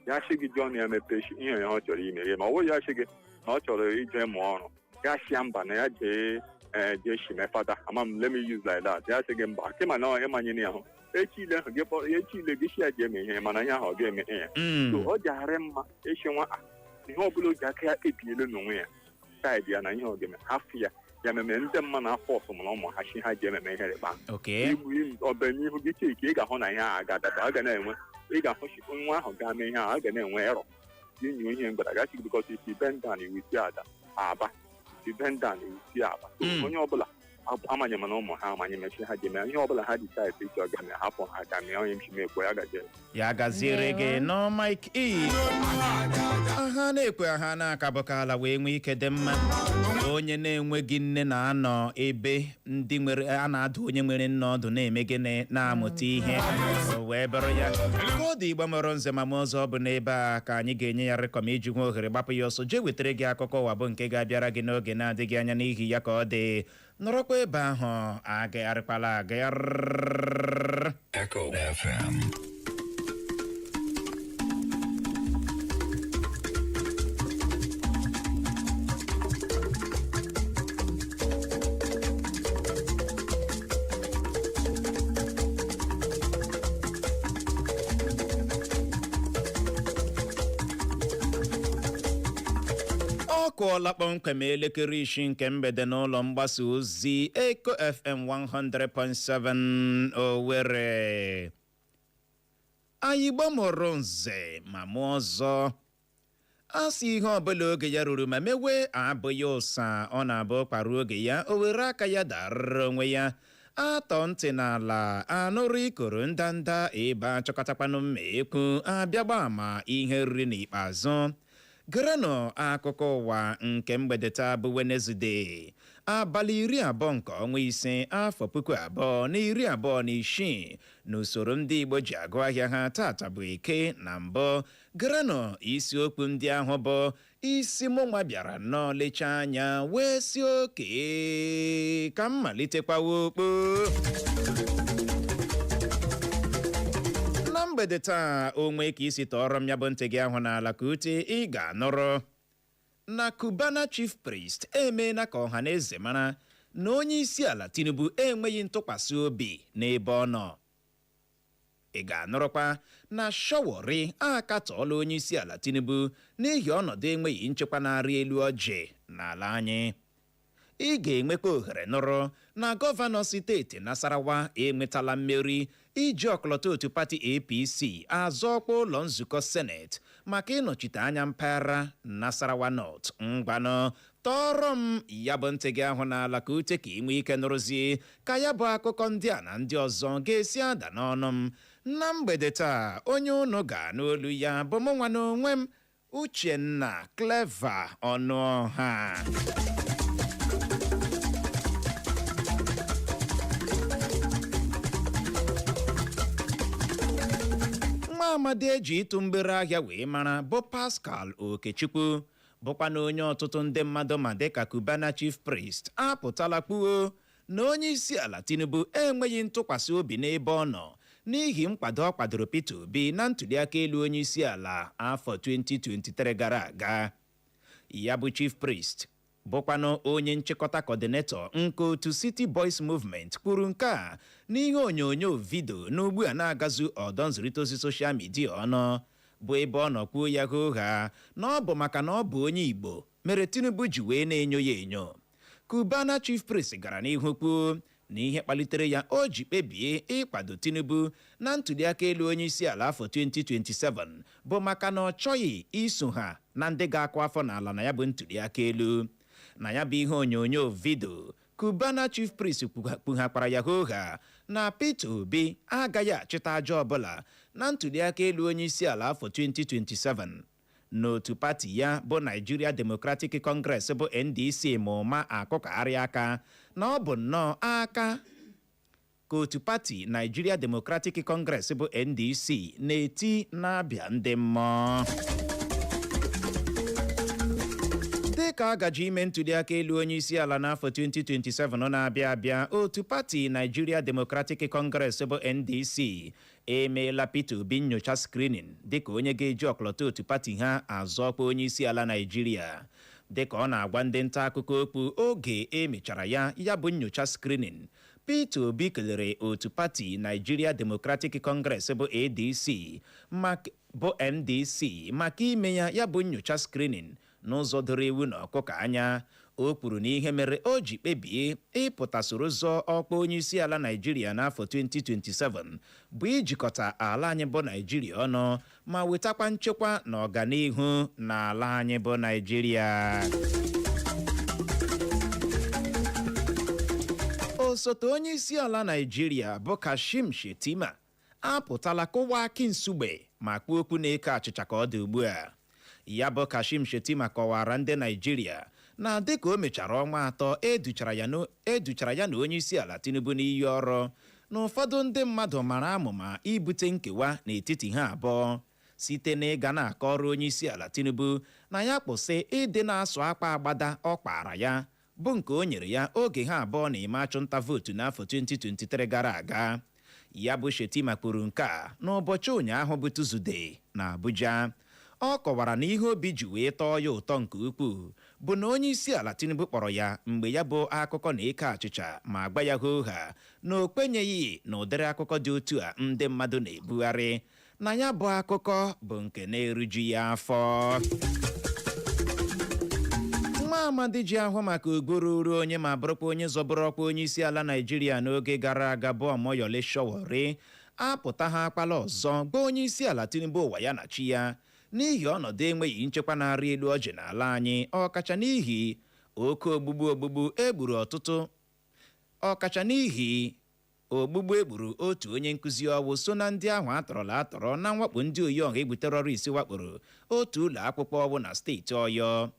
ya sị gị jụọ na ya mepee shi ihe ọ chọrọ ime, ma ọ bụghị ya sị gị na ọ chọrọ ije mụọ ọrụ, ya sị ya mba na ya jee, ee, jee shime fada ama m, let me use like that, ya sị gị mba kema na ịmanye ya ahụ echi ile ahụ gị kpọrọ echi ile gị si ya jee mee ihe, mana ihe ahụ ọ ga-eme ihe. So ọ ji mma ịchị nwa a ihe ọbụla o ji aka ya kpebielu n'onwe ya side ya na ihe ọ ga-eme, hafụ ya ya meme. Ndị mma na afọ ọsụ mụrụ ụmụ ha chi ha ji ememe ihe rịkpa. Ọbịanihu gị cheki, ị ga-ahụ na ihe ahụ ga-adaba, a ga na-enwe, ị ga-ahụ chi nwa ahụ ga-eme ihe ahụ, a ga na-enwe error gị nyuo ihe mgbada gachi, because if you bend down, you will see ada aba, if you bend down, you will see aba. So onye ọbụla amanye mana ụmụ ha amanye mechi ha ji eme ihe ọbụla ha decide ịchọ ga-eme, hapụ ha ga mee onye mchi mekwe ya gaje. Ya gaziere gị nọ, Mike E. Aha na-ekwe aha na-akabụka ala wee nwee ike dị mma. Onye na-enweghị nne na-anọ ebe ndị nwere a na-adụ onye nwere nne ọdụ na-eme gịnị, na-amụta ihe. O wee bụrụ ya ka ọ dị. Igbo mụrụ nze ma ọzọ, ọ bụ n'ebe a ka anyị ga-enye ya rịkọm iji nwe ohere gbapụ ya ọsọ jee wetara gị akụkọ ụwa, bụ nke ga-abịara gị n'oge na-adịghị anya. N'ihi ya ka ọ dị, nọrọkwa ebe ahụ, agagharịkwala agagharị. Echo FM. Ọ kụọla kpọmkwem elekere 6 nke mgbede n'ụlọ mgbasa ozi Eco FM 100.7 Owerri. Anyị gbamụrụ nze ma mụọ ọzọ, a sị ihe ọbụla oge ya ruru ma mewe abụghị ụsa, ọ na-abụ kpara oge ya o were aka ya darịrị onwe ya. Atọ ntị n'ala anụrụ ikoro ndanda ebe achọkọtakwanụ mma ekwu abịagba ama ihe riri. N'ikpeazụ, gerenụ akụkọ ụwa nke mgbede taa bụ Wenezdee, abalị 20 nke ọnwa 5, afọ 2026 n'usoro ndị Igbo ji agụ ahịa ha. Tata bụ Eke. Na mbụ, gerenụ isiokwu ndị ahụ bụ isi mụnwa bịara nnọọ lechaa anya wee si oke ka m malitekwawa okpo na mgbede taa. Onwe ka isi tọọrọ m ya bụ ntị gị ahụ n'ala ka ute, ị ga-anụrụ na Cubana Chief Priest emeela ka ọha na eze mara na onye isi ala Tinubu enweghị ntụkwasị obi n'ebe ọ nọ. Ị ga-anụrụkwa na Sowore akatọọla onye isi ala Tinubu n'ihi ọnọdụ enweghị nchekwa na-arị elu ọjị n'ala anyị. Ị ga-enwekwa ohere nụrụ na gọvanọ steeti Nasarawa enwetala mmeri iji ọkọlọtọ otu pati APC azọ ọkwa ụlọ nzukọ seneti maka ịnọchite anya mpaghara Nasarawa North. Ngwanụ, tọọrọ m ya bụ ntị gị ahụ n'ala ka ute ka ị nwee ike nụrụzie ka ya bụ akụkọ ndị a na ndị ọzọ ga-esi ada n'ọnụ m na mgbede taa. Onye unu ga-anụ olu ya bụ mụ nwa n'onwe m, Uchenna Clever Ọnụọha. Nwa amadi eji ịtụ mgbere ahịa wee mara bụ Pascal Okechukwu, bụkwa na onye ọtụtụ ndị mmadụ ma dịka Cubana Chief Priest, apụtala kpuo na onye isi ala Tinubu enweghị ntụkwasị obi n'ebe ọ nọ. n'ihi nkwado ọ kwadoro Peter Obi na ntụliaka elu onye isi ala afọ 2023 gara aga. Ya bụ chief priest, bụkwanụ onye nchịkọta, coordinator nke otu City Boys Movement, kwuru nke a n'ihe onyonyo video n'ugbu a na-agazu ọdọ nzirịta ozi social media ọnụ, bụ ebe ọ nọ kwuo ya hooha na ọ bụ maka na ọ bụ onye Igbo mere Tinubu ji wee na-enyo ya enyo. Cubana Chief Priest gara n'ihu kwuo na ihe kpalitere ya o ji kpebie ịkwado Tinubu na ntụliaka elu onye isi ala afọ 2027 bụ maka na ọ chọghị iso ha na ndị ga-akụ afọ n'ala na ya bụ ntụliaka elu. Na ya bụ ihe onyonyo video, Cubana Chief Priest kpughakwara ya hooha na Peter Obi agaghị achịta aja ọbụla na ntụliaka elu onye isi ala afọ 2027 n'otu pati ya bụ Nigeria Democratic Congress, bụ NDC, ma ụma akụkagharị aka na ọ bụ nnọọ aka ka otu pati Nigeria Democratic Congress bụ NDC na-eti na-abịa ndị mmụọ. Dịka agaji ime ntụliaka elu onye isi ala n'afọ 2027 na-abịa abịa, otu pati Nigeria Democratic Congress bụ NDC emeela Peter Obi nyocha screening dịka onye ga-eji ọkọlọtọ otu pati ha azọ ọkwa onye isi ala Naijiria. Dịka ọ na-agwa ndị nta akụkọ okwu oge emechara ya ya bụ nyocha screening, Peter Obi kelere otu pati Nigeria Democratic Congress bụ ADC bụ NDC maka ime ya ya bụ nyocha screening n'ụzọ doro ewu na ọkụkọ anya. O kwuru na ihe mere o ji kpebie ịpụta soro zọọ ọkwa onye isi ala Naijiria n'afọ 2027 bụ ijikọta ala anyị bụ Naijiria ọnụ ma wetakwa nchekwa na ọganihu n'ala anyị bụ Naijiria. Osote onye isi ala Naijiria bụ Kashim Shettima apụtala kụwa akị nsugbe ma kpuo okwu na-eke achịcha ka ọ dị ugbu a. Ya bụ Kashim Shettima kọwara ndị Naijiria na dịka o mechara ọnwa 3 educhara ya na onye isi ala Tinubu n'iyi ọrụ, na ụfọdụ ndị mmadụ mara amụma ibute nkewa n'etiti ha abụọ site n'ịga na-akọrọ onye isi ala Tinubu na ya kwụsị ịdị na-asụ akpa agbada ọ kpara ya, bụ nke o nyere ya oge ha abụọ na-eme achụnta vootu n'afọ 2023 gara aga. Ya bụ Shettima kwuru nke a n'ụbọchị ụnyaahụ bụ Tuzdee na Abuja. Ọ kọwara na ihe obi ji wee tọọ ya ụtọ nke ukwuu bụ na onye isi ala Tinubu kpọrọ ya mgbe ya bụ akụkọ na-eke achịcha ma gba ya hooha na o kwenyeghị na ụdịrị akụkọ dị otu a ndị mmadụ na-ebugharị, na ya bụ akụkọ bụ nke na-eruju ya afọ. Nwa amadi ji ahụ maka ugwu ruru onye ma bụrụkwa onye zọbụrụ ọkwa onye isi ala Naijiria n'oge gara aga bụ Omoyole Sowore apụta ha akpala ọzọ gba onye isi ala Tinubu ụwa ya na chi ya n'ihi ọnọdụ enweghị nchekwa na-arị elu ọjị n'ala anyị, ọkacha n'ihi oke ogbugbu ogbugbu egburu ọtụtụ, ọkacha n'ihi ogbugbu egburu otu onye nkụzi ọwụ so na ndị ahụ atọrọla atọrọ na mwakpo ndị oyi ọha egwu terrorist wakporo otu ụlọ akwụkwọ ọwụ na steeti Ọyọ.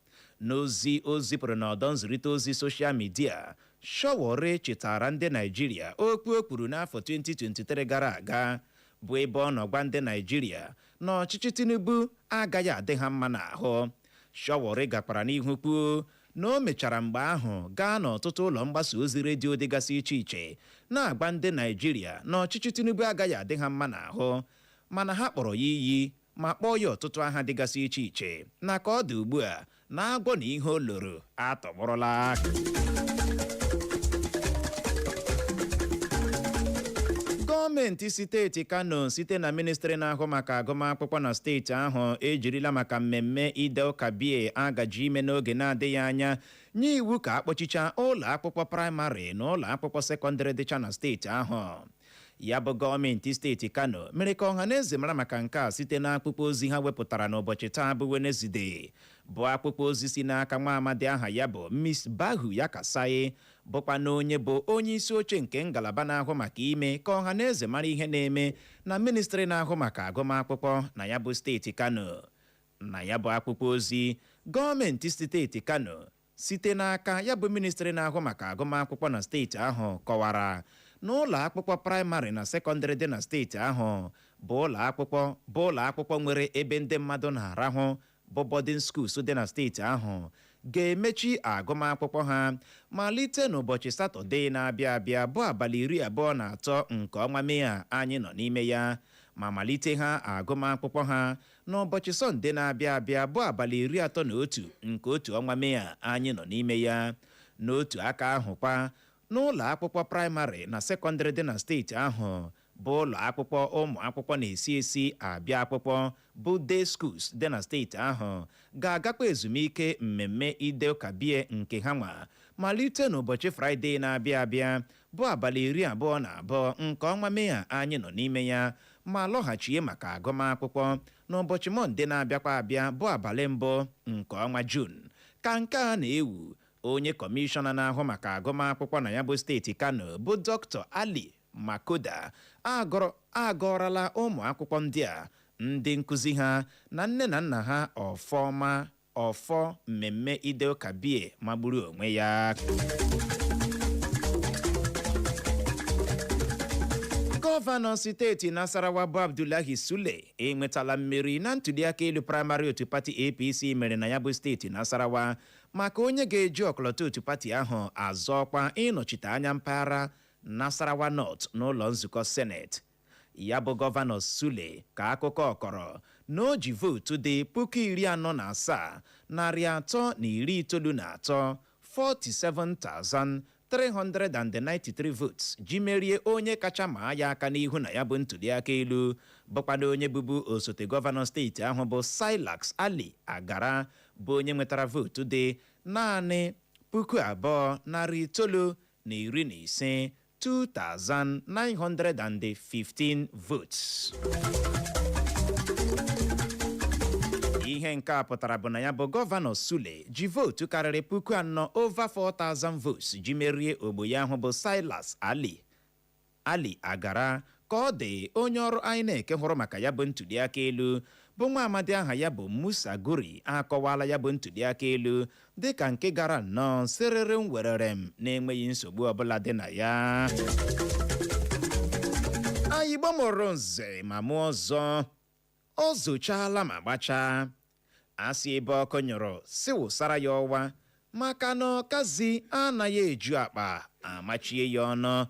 N'ozi o zipụrụ n'ọdọ nzirịta ozi social media, Sowore chetara ndị Naijiria okwu o kwuru n'afọ 2023 gara aga, bụ ebe ọ nọ gwa ndị Naijiria na ọchịchị Tinubu agaghị adị ha mma n'ahụ. Sowore gakwara n'ihu kwuo na o mechara mgbe ahụ gaa n'ọtụtụ ụlọ mgbasa ozi redio dịgasị iche iche na-agba ndị Naijiria na ọchịchị Tinubu agaghị adị ha mma n'ahụ, mana ha kpọrọ ya iyi ma kpọọ ya ọtụtụ aha dịgasị iche iche, na ka ọ dị ugbu a na agwọ na ihe o loro atọgbọrọla. Gọọmenti steeti Kano site na ministrị na-ahụ maka agụmakwụkwọ na steeti ahụ ejirila maka mmemme Eid Kabir agaji ime n'oge na-adịghị anya nye iwu ka akpọchicha ụlọ akwụkwọ praịmarị na ụlọ akwụkwọ sekọndịrị dịcha na steeti ahụ. Ya bụ gọọmenti steeti Kano mere ka ọha na eze mara maka nke a site n'akwụkwọ ozi ha wepụtara n'ụbọchị taa bụ Wenezdee, bụ akwụkwọ ozi si n'aka nwa amadi aha ya bụ Miss Bahu Yakasai, bụkwa na onye bụ onye isi oche nke ngalaba na-ahụ maka ime ka ọha na eze mara ihe na-eme na ministrị na-ahụ maka agụmakwụkwọ na ya bụ steeti Kano. Na ya bụ akwụkwọ ozi, gọọmenti steeti Kano site n'aka ya bụ ministrị na-ahụ maka agụmakwụkwọ na steeti ahụ kọwara na ụlọ akwụkwọ praịmarị na sekọndịrị dị na steeti ahụ bụ ụlọ akwụkwọ nwere ebe ndị mmadụ na-arahụ bụ boarding schools dị na steeti ahụ. Ga-emechi agụmakwụkwọ ha malite n'ụbọchị Satọde na-abịa abịa, bụ abalị 23 nke ọnwa Mee a anyị nọ n'ime ya, ma malite ha agụmakwụkwọ ha n'ụbọchị Sọnde na-abịa abịa, bụ abalị 31 nke otu ọnwa Mee a anyị nọ n'ime ya. N'otu aka ahụ kwa, n'ụlọ akwụkwọ praịmarị na sekọndịrị dị na steeti ahụ, bụ ụlọ akwụkwọ ụmụ akwụkwọ na-esi esi abịa akwụkwọ, bụ day schools dị na steeti ahụ, ga-agakwa ezumike mmemme Eid-el-Kabir nke ha nwa malite n'ụbọchị Fraịde na-abịa abịa, bụ abalị 22 nke ọnwa Mee a anyị nọ n'ime ya, ma lọghachie maka agụmakwụkwọ n'ụbọchị Mọnde na-abịakwa abịa, bụ abalị 1 nke ọnwa Juun. Ka nke a na-ewu, onye kọmishọna na-ahụ maka agụmakwụkwọ na ya bụ steeti Kano, bụ Dr. Ali Makoda, agọrọla ụmụ akwụkwọ ndị a, ndị nkụzi ha na nne na nna ha ọfọma ọfọ mmemme Eid-el-Kabir magburu onwe ya. Gọvanọ steeti Nasarawa bụ Abdullahi Sule enwetala mmeri na ntuliaka elu praịmarị otu pati APC mere na ya bụ steeti Nasarawa maka onye ga-eji ọkọlọtọ otu pati ahụ azọ ọkwa ịnọchite anya mpaghara Nasarawa North n'ụlọ nzukọ Seneti. Ya bụ Gọvanọ Sule ka akụkọ kọrọ na o ji vootu dị 47,393, 47,393 votes, ji merie onye kacha maa ya aka n'ihu na ya bụ ntuliaka elu, bụkwado onye bụbu osote gọvanọ steeti ahụ, bụ Silas Ali Agara, bụ onye nwetara vootu dị naanị 2,915, 2,915 votes. Ihe nke a pụtara bụ na ya bụ Gọvanọ Sule ji vootu karịrị 4,000, over 4,000 votes, ji merie ogbo ya ahụ bụ Silas Ali Agara. Ka ọ dị, onye ọrụ INEC hụrụ maka ya bụ ntuliaka elu, bụ nwa amadi aha ya bụ Musa Guri, akọwala ya bụ ntuliaka elu dịka nke gara nnọọ sịrịrị m werere m, na-enweghị nsogbu ọbụla dị na ya. Anyị gbamụrụ nze ma mụọ ọzọ, ọ zochaala ma gbachaa. Asị ebe ọkụ nyụrụ si wụsara ya ọwa, maka na ọkazi anaghị eju akpa amachie ya ọnụ.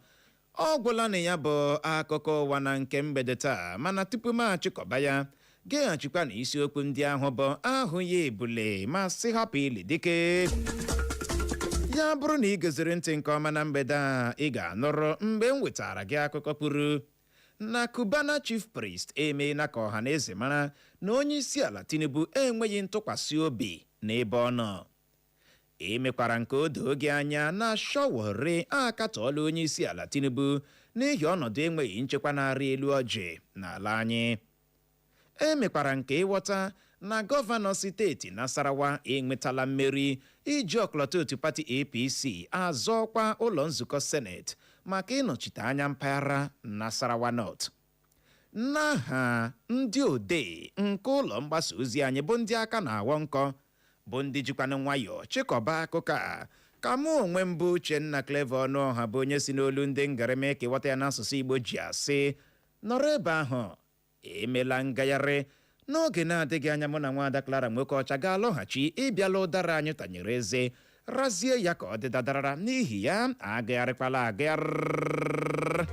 Ọ gwụla na ya bụ akụkọ ụwa na nke mgbede taa, mana tupu m achịkọba ya, geghachikwa na isiokwu ndị ahụ bụ ahụ ya ebule ma sị hapụ ili dike ya. Bụrụ na ị geziri ntị nke ọma na mgbede a, ị ga-anụrụ mgbe m wetara gị akụkọ kwuru na Cubana Chief Priest emeela ka ọha na eze mara na onye isi ala Tinubu enweghị ntụkwasị obi n'ebe ọ nọ. Emekwara nke o doo gị anya na Sowore akatọọla onye isi ala Tinubu n'ihi ọnọdụ enweghị nchekwa na-arị elu ọjị n'ala anyị. Emekwara nke ịghọta na gọvanọ steeti Nasarawa enwetala mmeri iji ọkọlọtọ otu pati APC azọkwa ụlọ nzukọ Seneti maka ịnọchite anya mpaghara Nasarawa North. N'aha ndị odee nke ụlọ mgbasa ozi anyị, bụ ndị aka na-awọ nkọ, bụ ndị jikwanụ nwayọọ chịkọba akụkọ a, ka mụ onwe m bụ Uchenna Clever Ọnụọha, bụ onye si n'olu ndị ngarịme ka ịghọta ya n'asụsụ Igbo, ji asị nọrọ ebe ahụ, emela ngagharị. N'oge na-adịghị anya, mụ na nwaada Clara Nwoke Ọcha ga-alọghachi ịbịala ụdara anyị tanyere eze razie ya ka ọ dị dadarara. N'ihi ya, agagharịkwala agagharị.